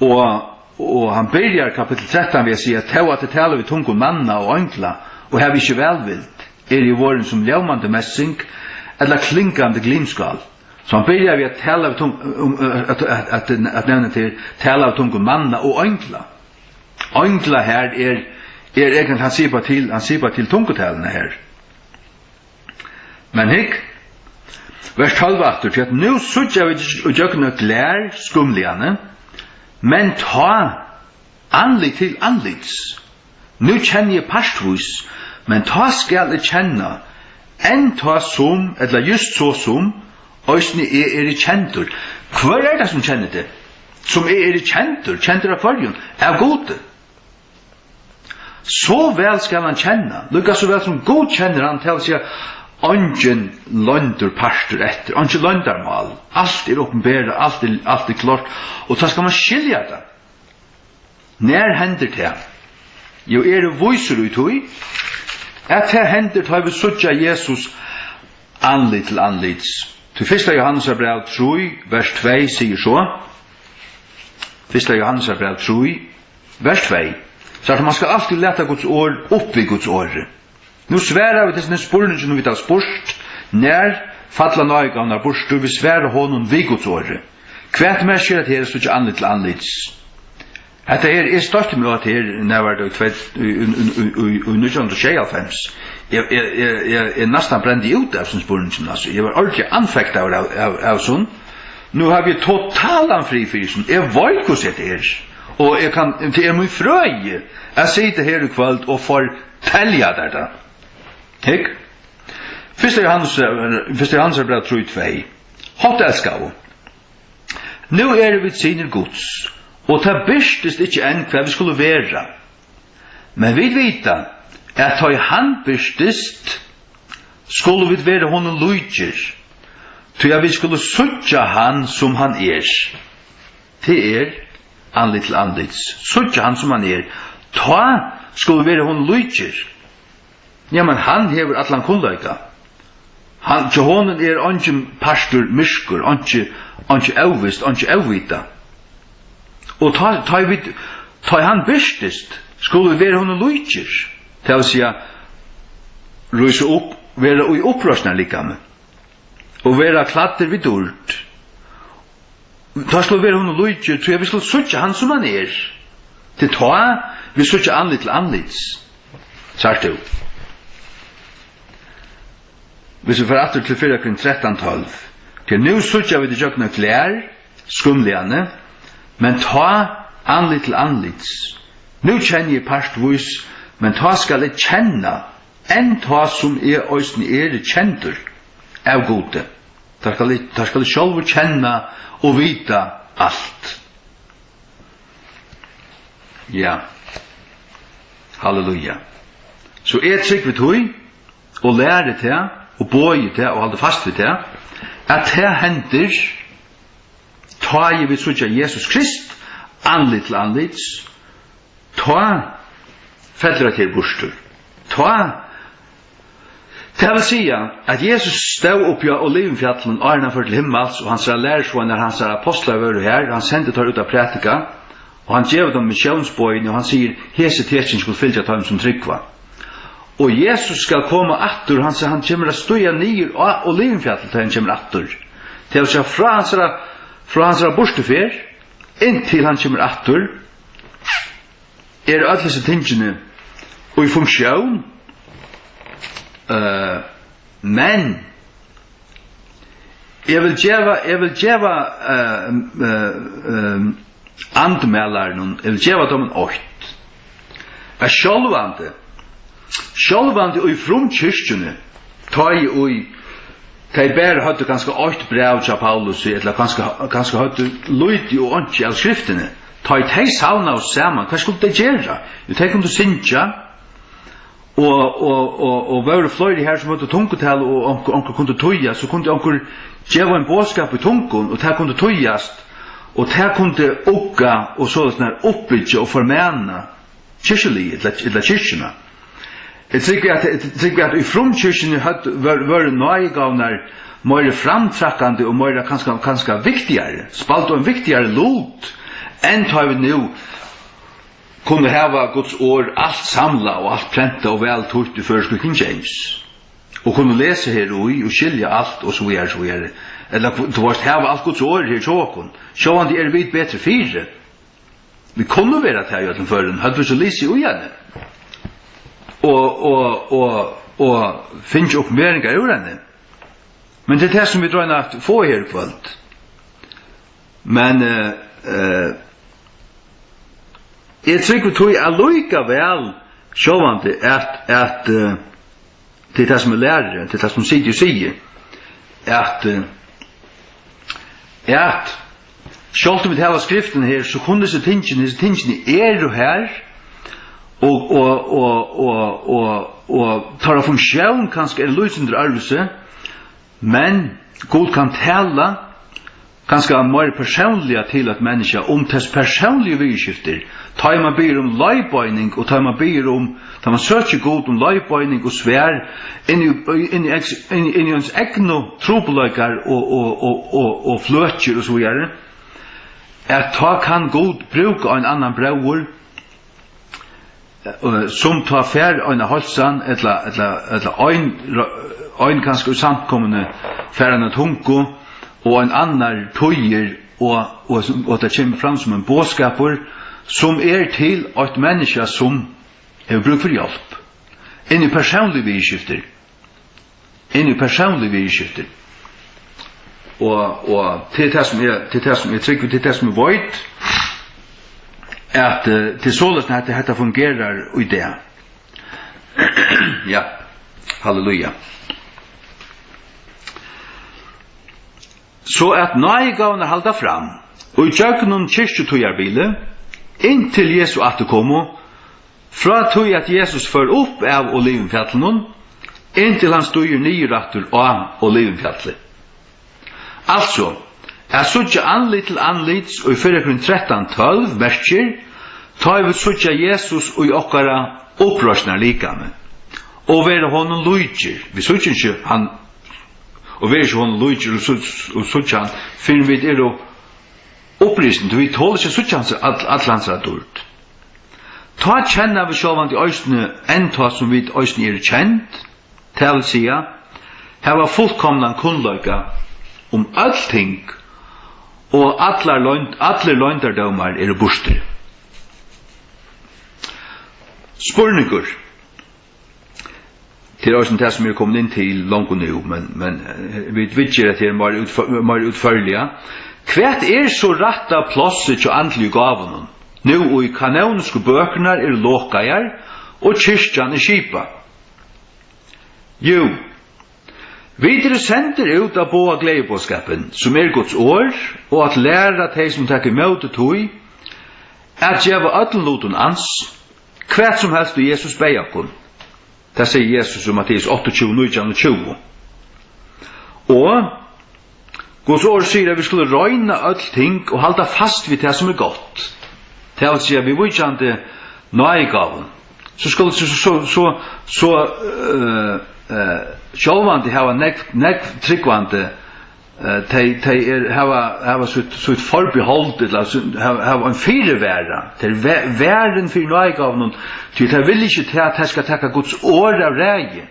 og, og hann byrjar kapittul trettan við at siga: "Tó at eg tali við tungum manna og eingla, og havi ikki vælvild, eri eg vorðin sum ljómandi messing, ella klingandi glimskál." So hann byrjar við at tala við tung-, um, at, at, at, at nevna til, tala við tungum manna og eingla. Eingla her er, er, er, hann sipar til, hann sipar til tungutalini her. Men hygg, vers tólv aftur, tí at nú síggja vit ígjøgnum eitt glær, skumliga, men tá andlit til andlits. Nú kenni eg partvís, men tá skal eg kenna, enn tá sum, ella júst so sum, eisini eg eri kendur. Hvør er tað, sum kennir teg? Sum eg eri kendur, kendur av hvørjum? Av Gudi. So væl skal hann kenna, líka so væl sum Gud kennir hann, tað vil siga, eingin loyndur partur eftir, einki loyndarmál. Alt er opinberað, alt er, alt er klárt, og tá skal mann skilja tað. Nær hendir tað? Jú, eg eri vísur í tí, at tað hendir, tá vit síggja Jesus andlit til andlits. Tí fyrsta Jóhannesar bræv trý, vers tvey sigur so, fyrsta Jóhannesar bræv trý, vers tvey, so at man skal altíð lata Guds orð upp við Guds orði. Nú svara vit hesum spurninginum, vit hava spurt: Nær falla náðigávurnar burtur? Vit svara honum við Guds orði. Hvat merkir, at her er slíggja andlit til andlits? Hetta her, eg støtti meg á hetta her, nær var tað, í tvey, í, í, í, í, í nítjan hundrað og sjeyoghálvfems. Eg, eg, eg, eg, eg næstan brendi út av hesum spurningum, altso. Eg var ordiliga anfektaður av, av, av hesum. Nú havi eg totalan frið fyri hesum. Eg veit, hvussu hetta er. Og eg kann, tað er mín frøði at sita her í kvøld og fortelja tær tað. Hygg. Fyrsta Jóhannes, eh, fyrsta Jóhannesar bræv trý tvey. Hátt elskaðu. Nú eru vit synir Guds, og tað birtist ikki enn, hvat vit skulu vera. Men vit vita, at tá ið hann birtist, skulu vit vera honum líkir, tí at vit skulu síggja hann, sum hann er. Tað er andlit til andlits. Síggja hann, sum hann er. Tá skulu vit vera honum líkir. Ja, men hann hevur allan kunnleika. Hann, hjá honum er eingin partur myrkur, einki, einki óvist, einki óvitað. Og tá, tá ið vit, tá ið hann birtist, skulu vit vera honum líkir. Tað vil siga, rísa upp, vera í uppreisnarlikami og vera klæddir við dýrd. Tá skulu vit vera honum líkir, tí at vit skulu síggja hann, sum hann er. Tað er tá, vit síggja andlit til andlits. Sært tú? Hvis vit fara aftur til fyrra Korint trettan tólv. Tí nú síggja vit ígjøgnum glær, skímliga, men tá andlit til andlits. Nú kenni eg partvís, men tá skal eg kenna, enn tá sum eg eisini eri kendur av Gudi. Tá skal eg, tá skal eg sjálvur kenna og vita alt. Ja. Halleluja. So eg trúgvi tí, og læri tað, og bogi tað, og haldi fast við tað, at tað hendir, tá ið vit síggja Jesus Krist, andlit til andlits, tá fellur hetta her burtur. Tá, tað vil siga, at Jesus stóð uppi á Olivufjallinum, áðrenn hann fór til himmals, og hansara lærisveinar, hansara apostlar vóru har, hann sendi teir út at prædika, og hann gevur teimum missiónsboðini, og hann sigur: Hesi tekin skulu fylgja teimum, sum trúgva. Og Jesus skal koma aftur, hann, hann kemur at stíga niður á Olivufjallið, tá hann kemur aftur. Tað vil siga, frá hansara, frá hansara burturferð, inntil hann kemur aftur, eru øll hesi tingini í funktión, eh, men eg vil geva, eg vil geva, eh, eh, eh, andmælarunum, eg vil geva teimum eitt, at sjálvandi, sjálvandi í frumkirkjuni, tá ið í Tey bara høvdu kanska eitt bræv hjá Paulusi, ella kanska, kanska høvdu lítið og einki av skriftini. Tá ið tey savnaðust saman, hvat skuldu tey gera? Jú, tey kundu syngja, og, og, og, og vóru fleiri har, sum høvdu tungutal, og onkur, onkur kundi týða, so kundi onkur geva ein boðskap í tungum, og tað kundi týðast, og tað kundi ugga og soleiðis nær uppbyggja og formana kirkjuliðið, ella, ella kirkjuna. Eg trúgvi, at, eg trúgvi, at í frumkirkjuni høvdu, vóru, vóru náðigávurnar meira framtrakkandi og meira kanska, kanska viktigari, spældu ein viktigari lut, enn tá vit nú kunnu hava Guds orð alt samlað og alt prentað og væl týtt í føroysku King James, og kunnu lesa her í og skilja alt og so víðari, so víðari. Ella, tú veitst, hava alt Guds orð her hjá okkum. Sjálvandi eru vit betri fyri. Vit kunnu vera tað í øllum førum, høvdu vit so lisið í henni. Og, og, og, og fingið uppenberingar úr henni. Men tað er tað, sum vit royna at fáa her í kvøld. Men, eh, eh, eg trúgvi tí allíkavæl, sjálvandi, at, at, eh, Tað er tað, sum eg læri, tað er tað, sum sigi og sigi, at, eh, at sjálvt um vit hava skriftina her, so kunnu hesi tingini, hesi tingini eru har, og, og, og, og, og, og teirra funktión kanska er lítið sindur øðrvísi, men Gud kann tala, kanska meir persónliga til eitt menniskja, um tess persónligu viðurskiftir, tá ið mann biður um leiðbeining, og tá ið mann biður um, tá mann søkir Gud um leiðbeining og svar inn í, inn í, inn í, inn í eins egnu trupulleikar og, og, og, og, og fløkir og so víðari, at tá kann Gud brúka ein annan bróður, eh, sum tá fær eina heilsan, ella, ella, ella ein, ein kanska í samkomuni fær eina tungu, og ein annar týðir, og, og, og tað kemur fram sum ein boðskapur, sum er til eitt menniskja, sum hevur brúk fyri hjálp. Inn í persónlig viðurskiftir. Inn í persónlig viðurskifti. Og, og til tað sum eg, til tað sum eg trúgvi, til tað sum eg veit, at, eh, til soleiðis at hetta fungerar í dag. Ja, halleluja. So at náðigávurnar halda fram, og í gjøgnum kirkjutíðarbilið, inntil Jesu afturkomu, frá tí at Jesus fór upp av Olivufjallinum, inntil hann stígur niður aftur á Olivufjallið. Altso, at síggja andlit til andlits í fyrra Korint trettan tólv merkir, tá ið vit síggja Jesus í okkara uppreisnarlikami, og vera honum líkir. Vit síggja ikki hann, og vera ikki honum líkir, og síggja, og síggja hann, fyrr enn vit eru upprisin, tí vit tola ikki at síggja hans, all, all hansara dýrd. Tá kenna vit sjálvandi eisini, enn tá sum vit eisini eru kend, tað vil siga, hava fullkomnan kunnleika um øll ting, og allar loynd-, allir loyndardómar eru burtur. Spurningur. Tað er eisini tað, sum eg eri komin inn til longu nú, men, men, eh, vit viðgera tað her meir útfør-, meir útførliga. Hvat er so rætta plássið hjá andligu gávunum, nú ið kanónsku bøkurnar eru lokaðar og kirkjan er skipað? Jú, vit eru sendir út at boða gleðiboðskapin, sum er Guds orð, og at læra tey, sum taka ímóti tí, at geva øllum lutum ans, hvat sum helst og Jesus beyð okkum. Tað sigur Jesus í Matteus áttaogtjúgu, nítjan og tjúgu. Og Guds orð sigur, at vit skulu royna øll ting og halda fast við tað, sum er gott. Tað vil siga, viðvíkjandi náðigávum. So skulu, so, so, so, so, eh, eh, sjálvandi hava nógv, nógv trúgvandi, eh, tey, tey er, hava, hava sítt, sítt forbehold, ella sítt, hava, hava ein fyrivarða. Tey eru va-, varin fyri náðigávunum, tí tey vilja ikki ta-, at tey skal taka Guds orð av ræði.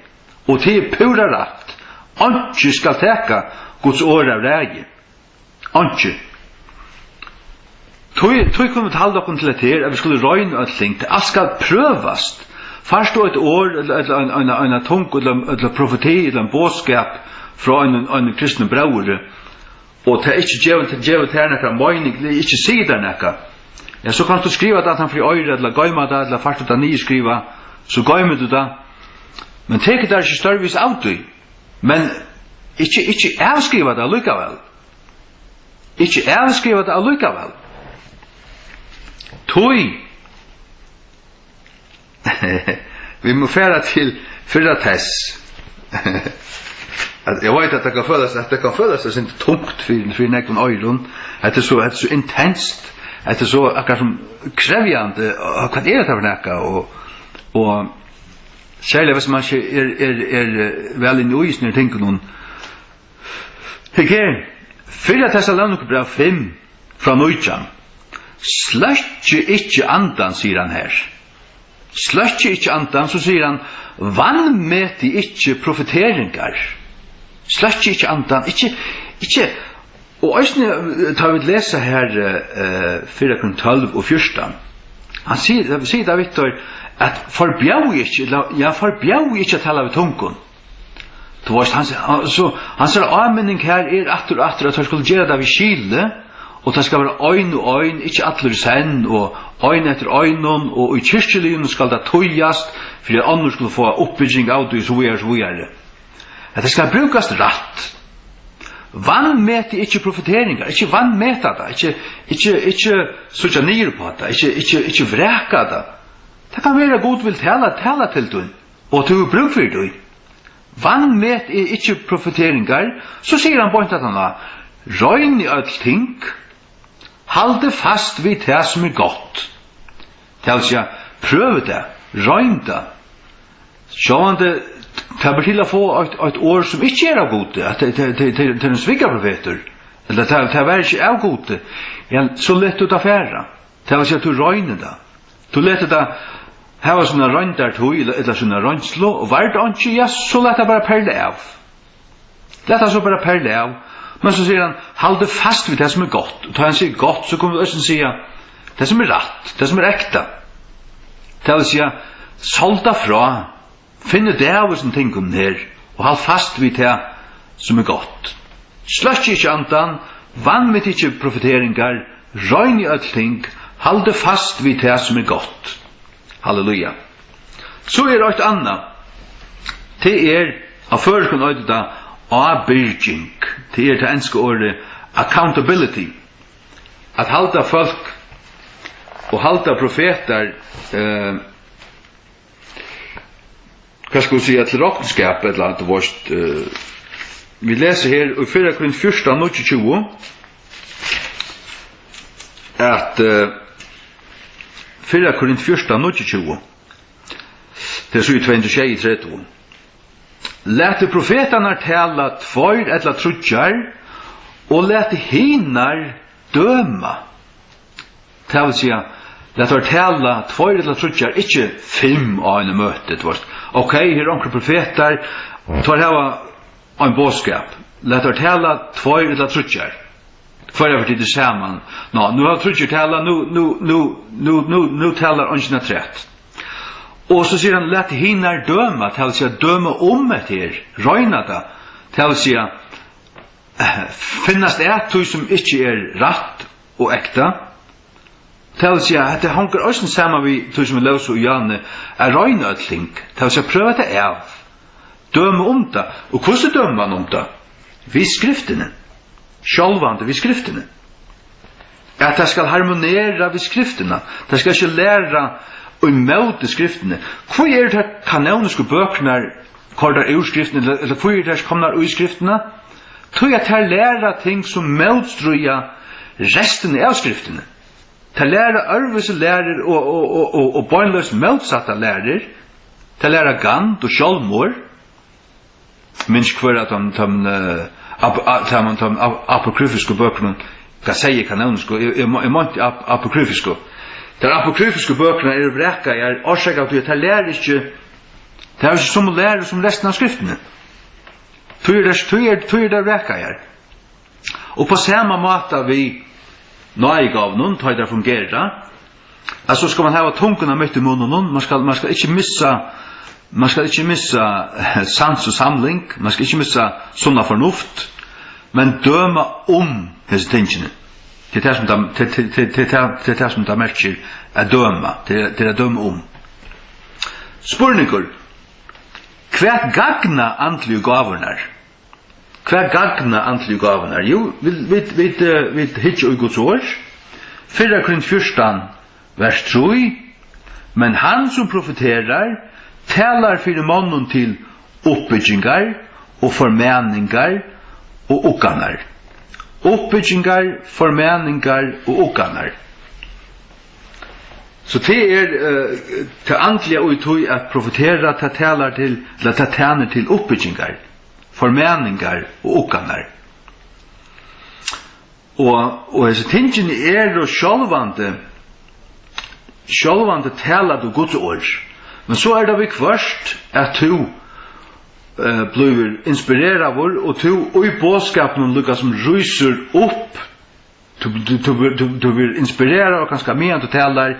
Og tað er púra rætt. Einki skal taka Guds orð av ræði. Einki. Tí, tí kunnu vit halda okkum til hetta her, at vit skulu royna øll ting. Alt skal prøvast. Fært tú eitt orð, ella, ella ein, ein, eina tung, ella, ella profeti, ella ein boðskap frá einum, einum kristnum bróðri, og tað ikki gevur, tað gevur tær nakra meining, tað ikki sigur tær nakað, ja, so kanst tú skriva tað aftan fyri oyrað, ella goyma tað, ella fært tú tað niðurskrivað, so goymir tú tað. Men tekur tær ikki stórvís av tí. Men ikki, ikki avskriva tað allíkavæl. Ikki avskriva tað allíkavæl. Tí vit mugu fara til fyrra Tess. At eg veit, at tað kann følast, at tað kann følast eitt sindur tungt fyri, fyri nógvum oyrum. Hetta er so, hetta er so intenst. Hetta er so akkurát sum krevjandi. Og hvat er hetta fyri nakað? Og, og serliga, hvis man ikki er, er, er, eh, væl inn í hesum tingunum. Hygg her, fyrra Tessalonikabræv fimm frá nítjan. Sløkkið ikki andan, sigur hann her. Sløkkið ikki andan, so sigur hann, vanmetið ikki profeteringar. Sløkkið ikki andan, ikki, ikki, og eisini, eh, tá vit lesa her, eh, eh, fyrra Korint tólv og fjúrtan. Hann sigur, sigur tað við teir, at forbjóðið ikki, ella, ja, forbjóðið ikki at tala við tungum. Tú veist, hann, hann, so, hansara áminning her er aftur og aftur, at teir skulu gera tað við skili, og tað skal vera ein og ein, ikki allir í senn, og ein eftir einum, og í kirkjuliðnum skal tað týðast, fyri at onnur skulu fáa uppbygging av tí, so víðari, so víðari. At tað skal brúkast rætt. Vanmetið ikki profeteringar, ikki vanmeta tað, ikki, ikki, ikki síggja niður upp á tað, ikki, ikki, ikki vraka tað. Tað kann vera, Gud vil tala, tala til tín, og tú hevur brúk fyri tí. Vanmet ikki profeteringar, so sigur hann beint aftaná, Roynið øll ting, haldið fast við tað, sum er gott. Tað vil siga, prøvið tað, roynið tað. Sjálvandi, tað ber til at fáa eitt, eitt orð, sum ikki er av Gudi, at tað, tað, tað, tað, tað er ein svikarprofetur, ella tað, tað var ikki av Gudi, ja, so lat tú tað fara. Tað vil siga, tú roynir tað. Tú letur tað hava sína royndartíð, ella, ella sína roynslu, og var tað einki, ja, so lat tað bara perla av. Lat tað so bara perla av. Men so sigur hann, haldið fast við tað, sum er gott. Og tá hann sigur gott, so kunnu vit eisini siga, tað, sum er rætt, tað, sum er ekta. Tað vil siga, sál tað frá. Finn út av hesum tingum her, og halt fast við tað, sum er gott. Sløkkið ikki andan, vanmeta ikki profeteringar, roynið øll ting, haldið fast við tað, sum er gott. Halleluja. So er eitt annað. Tað er, á føroyskum eitur tað ábyrging. Tað er tað enska orðið accountability. At halda fólk og halda profetar, eh, hvat skal eg siga, til roknskap, ella, tú veist, eh, vit lesa her í fyrra Korint fjúrtan, níggjuogtjúgu, at, eh, fyrra Korint fjúrtan, níggjuogtjúgu, tað er síða tvey hundrað og sjeyogtretivu: Latið profetarnar tala tveir ella tríggjar, og latið hinar døma. Tað vil siga, lat teir tala tveir ella tríggjar, ikki fimm á einum møti, tú veist. Ok, her eru onkrir profetar, teir hava ein boðskap. Lat teir tala tveir ella tríggjar. Hvørja ferð tit eru saman. Ná, nú hava tríggir talað, nú, nú talar eingin afturat. Og so sigur hann, lat hinar døma, tað vil siga, døma um hetta her, royna tað. Tað vil siga, finnast at tí, sum ikki er rætt og ekta. Tað vil siga, hetta hongur eisini saman við tí, sum vit lósu í áðni, at royna øll ting. Tað vil siga, prøva tað av. Døma um tað. Og hvussu dømir mann um tað? Við Skriftini. Sjálvandi við Skriftini. At tað skal harmonera við Skriftina. Tað skal ikki læra ímóti Skriftini. Hví eru tær kanónisku bøkurnar koyrdar úr Skriftini, ella, ella hví eru tær ikki komnar í Skriftina? Tí at tær læra ting, sum mótstríða restini av Skriftini. Tær læra øðrvísi lærir og, og, og, og, og beinleiðis mótsatta lærir. Tær læra gand og sjálvmorð. Minst hvør av teimum, teimum, eh, ap-, a-, teimum, teimum ap-, apokryfisku bøkunum, hvat segði eg kanónisku? Eg, eg, eg meinti ap-, apokryfisku. Tær apokryfisku bøkurnar eru vrakaðar, orsakað av tí at tær læra ikki, tær hava ikki somu læru sum restin av Skriftini. Tí er tað, tí er, tí er tað vrakaðar. Og á sama máta við náðigávunum, tá ið tær fungera, at so skal mann hava tunguna mitt í munninum, mann skal, mann skal ikki missa, mann skal ikki missa, eh, sans og samling, mann skal ikki missa sunna fornuft, men døma um hesi tingini. Tað er tað, sum tað, tað, tað, tað, tað, tað er tað, sum tað merkir at døma, tað er, tað er at døma um. Spurningur: Hvat gagna andligu gávurnar? Hvat gagna andligu gávurnar? Jú, vit, vit, vit, eh, vit hyggja í Guds orð. Fyrra Korint fjúrtan, vers trý: Men hann, sum profeterar, talar fyri monnum til uppbyggingar og formaningar og ugganar. Uppbyggingar, formaningar og ugganar. So tað er, eh, tað andliga í tí at profetera, tað talar til, ella tað tænir til uppbyggingar, formaningar og ugganar. Og, og hesi tingini eru sjálvandi, sjálvandi talar tú Guds orð. Men so er tað viðhvørt, at tú, eh, blívur inspireraður, og tú í boðskapinum líka sum rísur upp, tú, tú, tú, tú, tú verður inspireraður, kanska meðan tú talar,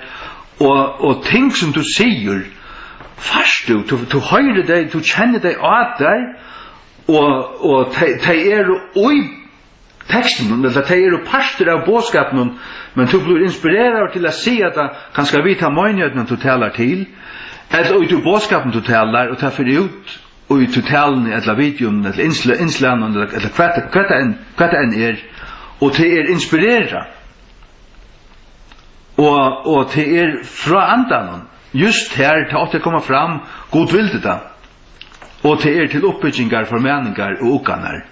og, og ting sum tú sigur, fært tú, tú, tú hoyrir tey, tú kennir tey á tær, og, og tey, tey eru í tekstinum, ella tey eru partur av boðskapinum, men tú blívur inspireraður til at siga tað, kanska við ta meinigheitini, tú talar til, ella í tí boðskapinum, tú talar, og tað fer út í tí taluni, ella videoini, ella innsl-, innslagnum, ella, ella hvat, hvat tað enn, hvat tað enn er, og tað er inspirerað, og, og tað er frá Andanum, júst har tað átti at koma fram, Gud vildi tað, og tað er til uppbyggingar, formaningar og ugganar.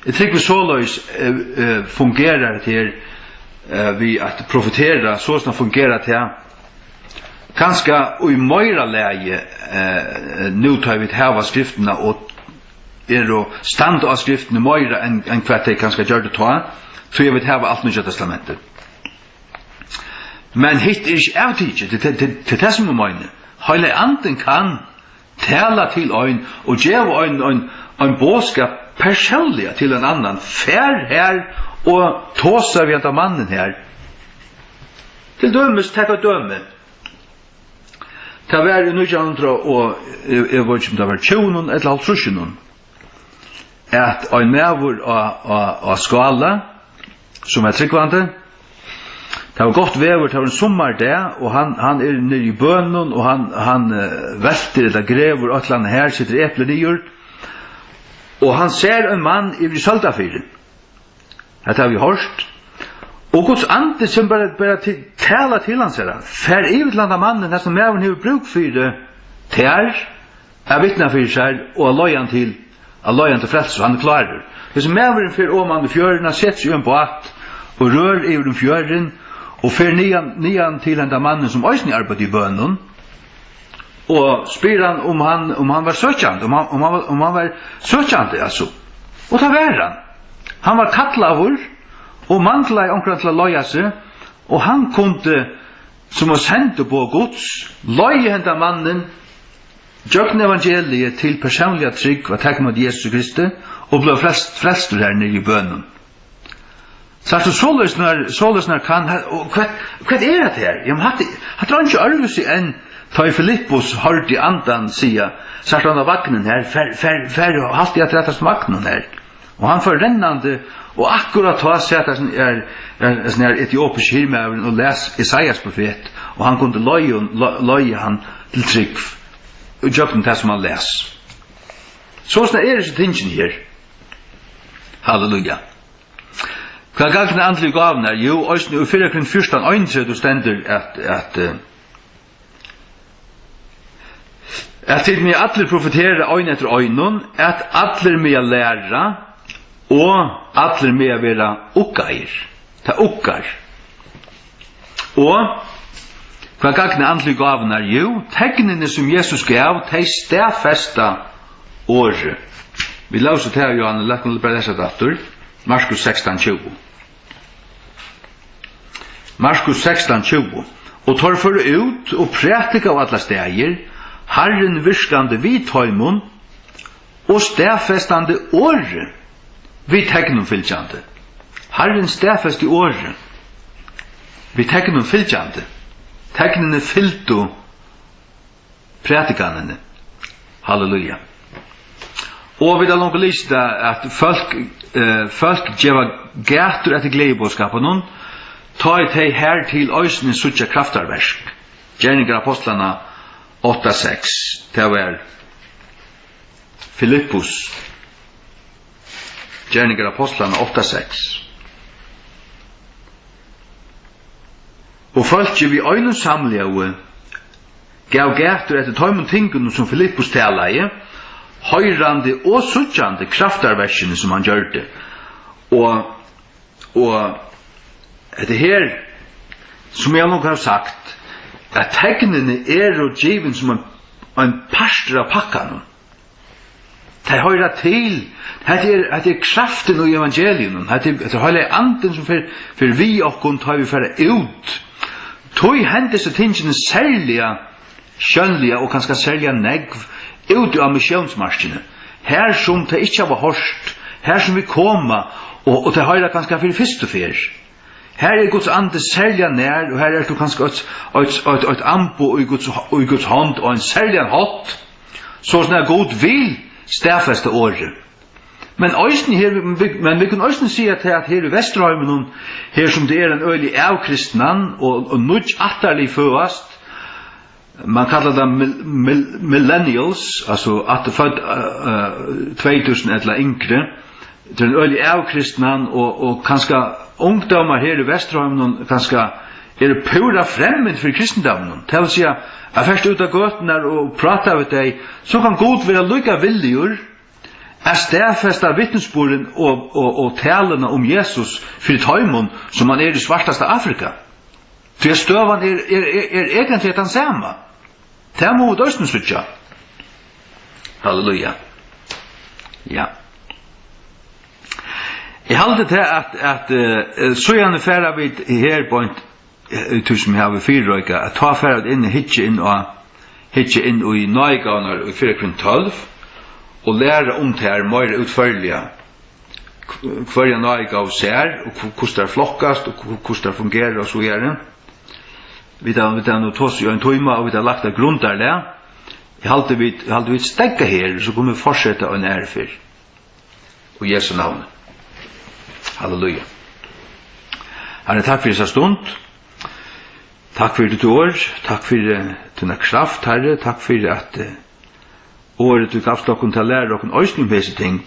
Eg trúgvi soleiðis, eh, eh, fungerar hetta her, eh, við at profetera, soleiðis fungerar tað. Kanska í meira lagi, eh, nú tá vit hava skriftina og eru standa á skriftini meira enn, enn hvat tey kanska gjørdu tá, tí at vit hava alt Nýggja Testamentið. Men hitt er ikki avtikið, tað, tað, tað, tað er tað sum eg meini. Heilagi Andin kann tala til ein og geva ein, ein, ein boðskap persónliga til ein annan. Far har og tosa við handa mannin har. Til dømis, tak eitt dømi. Tað var í nítjan hundrað og, eg, eg veit ikki, um tað var tjúgunum ella hálvtrýssunum, at ein maður á, á, á Skála, sum var trúgvandi, tað var gott veður, tað var ein summardag, og hann, hann er niðri í bønum, og hann, hann, eh, veltir ella grevur eitt ella annað har, setur epli niður, og hann sær ein mann yvir í Søldarfirði. Hetta havi eg hoyrt. Og Guds andi sum bara, bara til, tala til hans, sigur hann. Far yvir til handa mannin, hesin maðurin hevur brúk fyri tær, at vitna fyri sær og at leiða hann til, at leiða hann til frelsu. Hann er klárur. Hesin maðurin fer oman í fjøruna, setur seg í ein bát og rør yvir um fjørðin og fer niðan, niðan til henda mannin, sum eisini arbeiddi í bønum, og spyr hann, um hann, um hann var søkjandi, um hann, um hann var, um hann var søkjandi, altso. Og tað var hann. Hann var kallaður og manglaði onkran til at leiða seg, og hann kundi, sum eitt sendiboð Guds, leiða henda mannin gjøgnum evangeliið til persónliga trúgv at taka ímóti Jesusi Kristi og blíva frelst, frelstur har niðri í bønum. Sært tú, soleiðisnar, soleiðisnar kann, og hvat, hvat er hetta her? Jamen, hatta, hatta er einki øðrvísi enn tá ið Filippus hoyrdi andan siga, sært hann á vagnin her, far, far, far og halt teg afturat á vagninum her. Og hann fór rennandi, og akkurát tá sat hesin her, her, hesin her etiopiski hirðmaðurin og las Esaias profet, og hann kundi leiða, le-, leiða hann til trúgv, og gjøgnum tað sum hann las. Soleiðis eru hesi tingini her. Halleluja. Hvat gagnar andligu gávurnar? Jú, eisini í fyrra Korint fjúrtan einogtretivu stendur, at, at, eh, at tit mega allir profetera, ein eftir einum, at allir mega læra, og allir mega vera uggaðir. Tað uggar. Og hvat gagna andligu gávurnar? Jú, tegnini, sum Jesus gav, tey staðfesta orðið. Vit lósu tað, Jóhannes, lat okkum bara lesa tað aftur. Markus sekstan tjúgu. Markus sekstan tjúgu. Og teir fóru út og prædikaðu allar staðir, Harrin virkandi við teimum og staðfestandi orðið við tegnum fylgjandi. Harrin staðfesti orðið við tegnum fylgjandi. Tegnini fylgdu prædikanini. Halleluja. Og vit hava longu lisið tað, at fólk, eh, fólk geva gætur eftir gleðiboðskapinum, tá ið tey hartil eisini síggja kraftarverk. Gerningar Ápostlanna átta seks. Tað var Filippus. Gerningar Ápostlanna átta seks. Og fólkið við einum samljóði gav gætur eftir teimum tingunum, sum Filippus talaði, hoyrandi og síggjandi kraftarverkini, sum hann gjørdi. Og, og hetta her, sum eg longu havi sagt, at tegnini eru givin sum ein, ein partur av pakkanum. Tey hoyra til. Hetta er, hetta er kraftin í evangeliinum. Hetta er, hetta er Heilagi Andin, sum fer, fer við okkum, tá vit fara út. Tí henda hesi tingini serliga sjónliga og kanska serliga nógv úti á missiónsmarkini, har sum tey ikki hava hoyrt, har sum vit koma, og, og tey hoyra kanska fyri fyrstu ferð. Har er Guds andi serliga nær, og har ert tú kanska eitt, eitt, eitt, eitt amboð í Guds, í Guds hond á ein serligan hátt, so sum at Gud vil staðfesta orðið. Men eisini her, men vit kunnu eisini siga tað, at her í Vesturheiminum, her sum tað er ein øgilig avkristnan og, og nýggj ættarlið føðast, man kallar tað mil-, mil-, millennials, altso at fødd, eh, eh, tvey túsund ella yngri. Tað er ein øgilig avkristnan, og, og kanska ungdómar her í Vesturheiminum kanska eru púra fremmand fyri kristindóminum. Tað vil siga, at fert út á gøturnar og prátar við tey, so kann Gud vera líka villigur at staðfesta vitnisburðin og, og, og taluna um Jesus fyri teimum, sum hann er í svartasta Afrika. Tí at støðan er, er, er, er eigentliga tann sama. Tað mugu vit eisini síggja. Halleluja. Ja. Eg haldi tað, at, at, eh, síðani fara vit her beint, eh, tú sum hevur fyrireikað, at tá fara vit inn, hyggja inn á, hyggja inn í náðigávurnar í fyrra Korint tólv, og læra um tær meira útførliga, hv-, hvørja náðigávu sær, og hv-, hvussu tær flokkast, og hv-, hvussu tær fungera, og so víðari. Vit hava, vit hava nú tosað í ein tíma, og vit hava lagt eitt grundarlag. Eg haldi, vit, eg haldi, vit steðga her, so kunnu vit fortseta ein aðru ferð. Í Jesu navni. Halleluja. Herre, takk fyri hesa stund. Takk fyri títt orð. Takk fyri, eh, tína kraft, Herre. Takk fyri at, eh, orðið tú gavst okkum til at læra okkum eisini um hesi ting.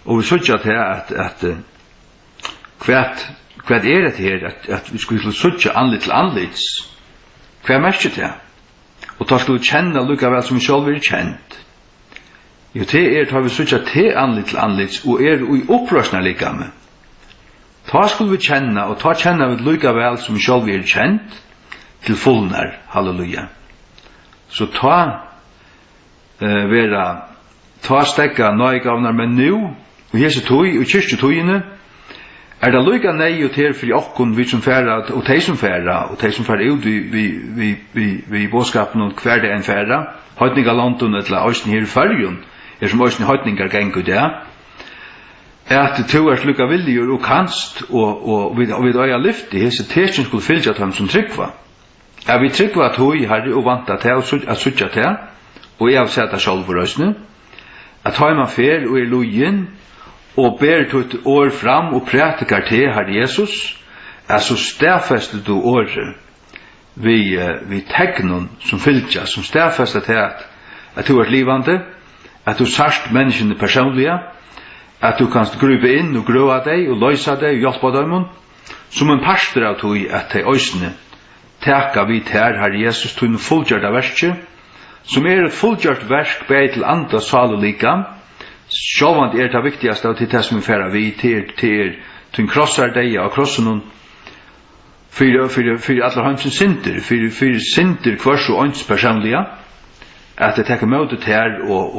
Og vit síggja tað at, at, eh, hvat, hvat er hetta her, at, at vit skulu síggja andlit til andlits? Hvat merkir tað? Og tá skulu vit kenna líka væl, sum vit sjálv eru kend. Jú, tað er, tá vit síggja teg andlit til andlits og eru í uppreisnarlikami. Tá skulu vit kenna, og tá kenna vit líka væl, sum vit sjálv eru kend, til fulnar. Halleluja. So tá, eh, verða, tá steðga náðigávurnar, men nú, í hesi tíð, í kirkjutíðini, er tað líka neyðugt her fyri okkum, vit sum fara, og tey sum fara, og tey sum fara út við, við, við, við, við boðskapinum, hvar tey enn fara, heidningalondum, ella eisini her í Føroyum, her sum eisini heidningar ganga í dag, at tú ert líka villigur og kanst, og, og vit, og vit eiga lyfti, hesi tekin skulu fylgja teimum sum trúgva. At vit trúgva tí, Harri, og vænta tað og síggj-, at síggja tað, og eg havi sæð tað sjálvur eisini, at tá ið man fer og er lýðin, og ber títt orð fram og prædikar teg, Harri Jesus, at so staðfestir tú orðið við, eh, við teknum sum fylgja, sum staðfesta tað, at, at tú ert livandi, at tú sært menniskjuni persónliga, at tú kanst grípa inn og grøða tey og loysa tey og hjálpa teimum, sum ein partur av tí, at tey eisini taka við tær, Harri Jesus, tínum fullgjørda verki, sum er eitt fullgjørt verk bæði til anda, sál og likam. Sjálvandi er tað viktigasta, og til tað sum vit fara við, tað er, tað er tín krossardeyða á krossinum fyri, fyri, fyri allar heimsins syndir, fyri, fyri syndir hvørs og eins persónliga, at tey taka ímóti tær og,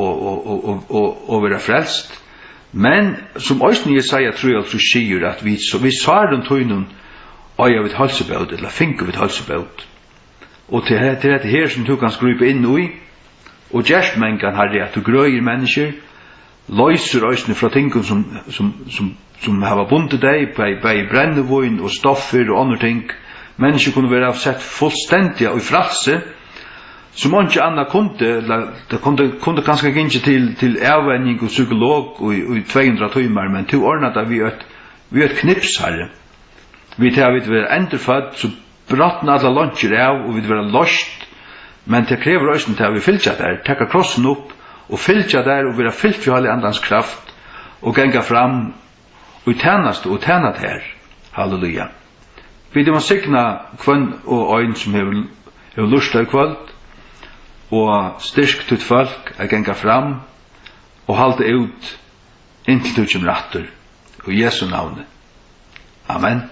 og, og vera frelst. Men sum eisini Jesaja trýoghálvtrýss sigur, at við, so við sárum tínum eiga vit heilsubót, ella fingu vit heilsubót. Og til he-, til hetta her sum tú kanst grípa inn í, og gerst mangan, Harri, at tú grøðir menniskjur, loysir eisini frá tingum sum, sum, sum, sum hava bundið tey, bæði, bæði brennivín og stoffir og onnur ting. Menniskjur kunnu vera sett fullstendiga í frælsi, sum einki annað kundi, ella tað kundi, kundi kanska gingið til, til avvenjing og psykolog í, í tvey hundrað tímar, men tú ordnar tað við eitt, við eitt knips, Harri. Við tað, at vit verða endurfødd, so brotna allar leinkjur av, og vit verða loyst. Men tað krevur eisini tað, at vit fylgja tær, taka krossin upp og fylgja tær og vera fylt við Heilaga Andans kraft og ganga fram í tænastu og tæna tær. Halleluja. Vit mugu signa hvønn og ein sum hevur, hevur lurtað í kvøld, og styrk títt fólk at ganga fram og halda út, inntil tú kemur aftur. Í Jesu navni. Amen.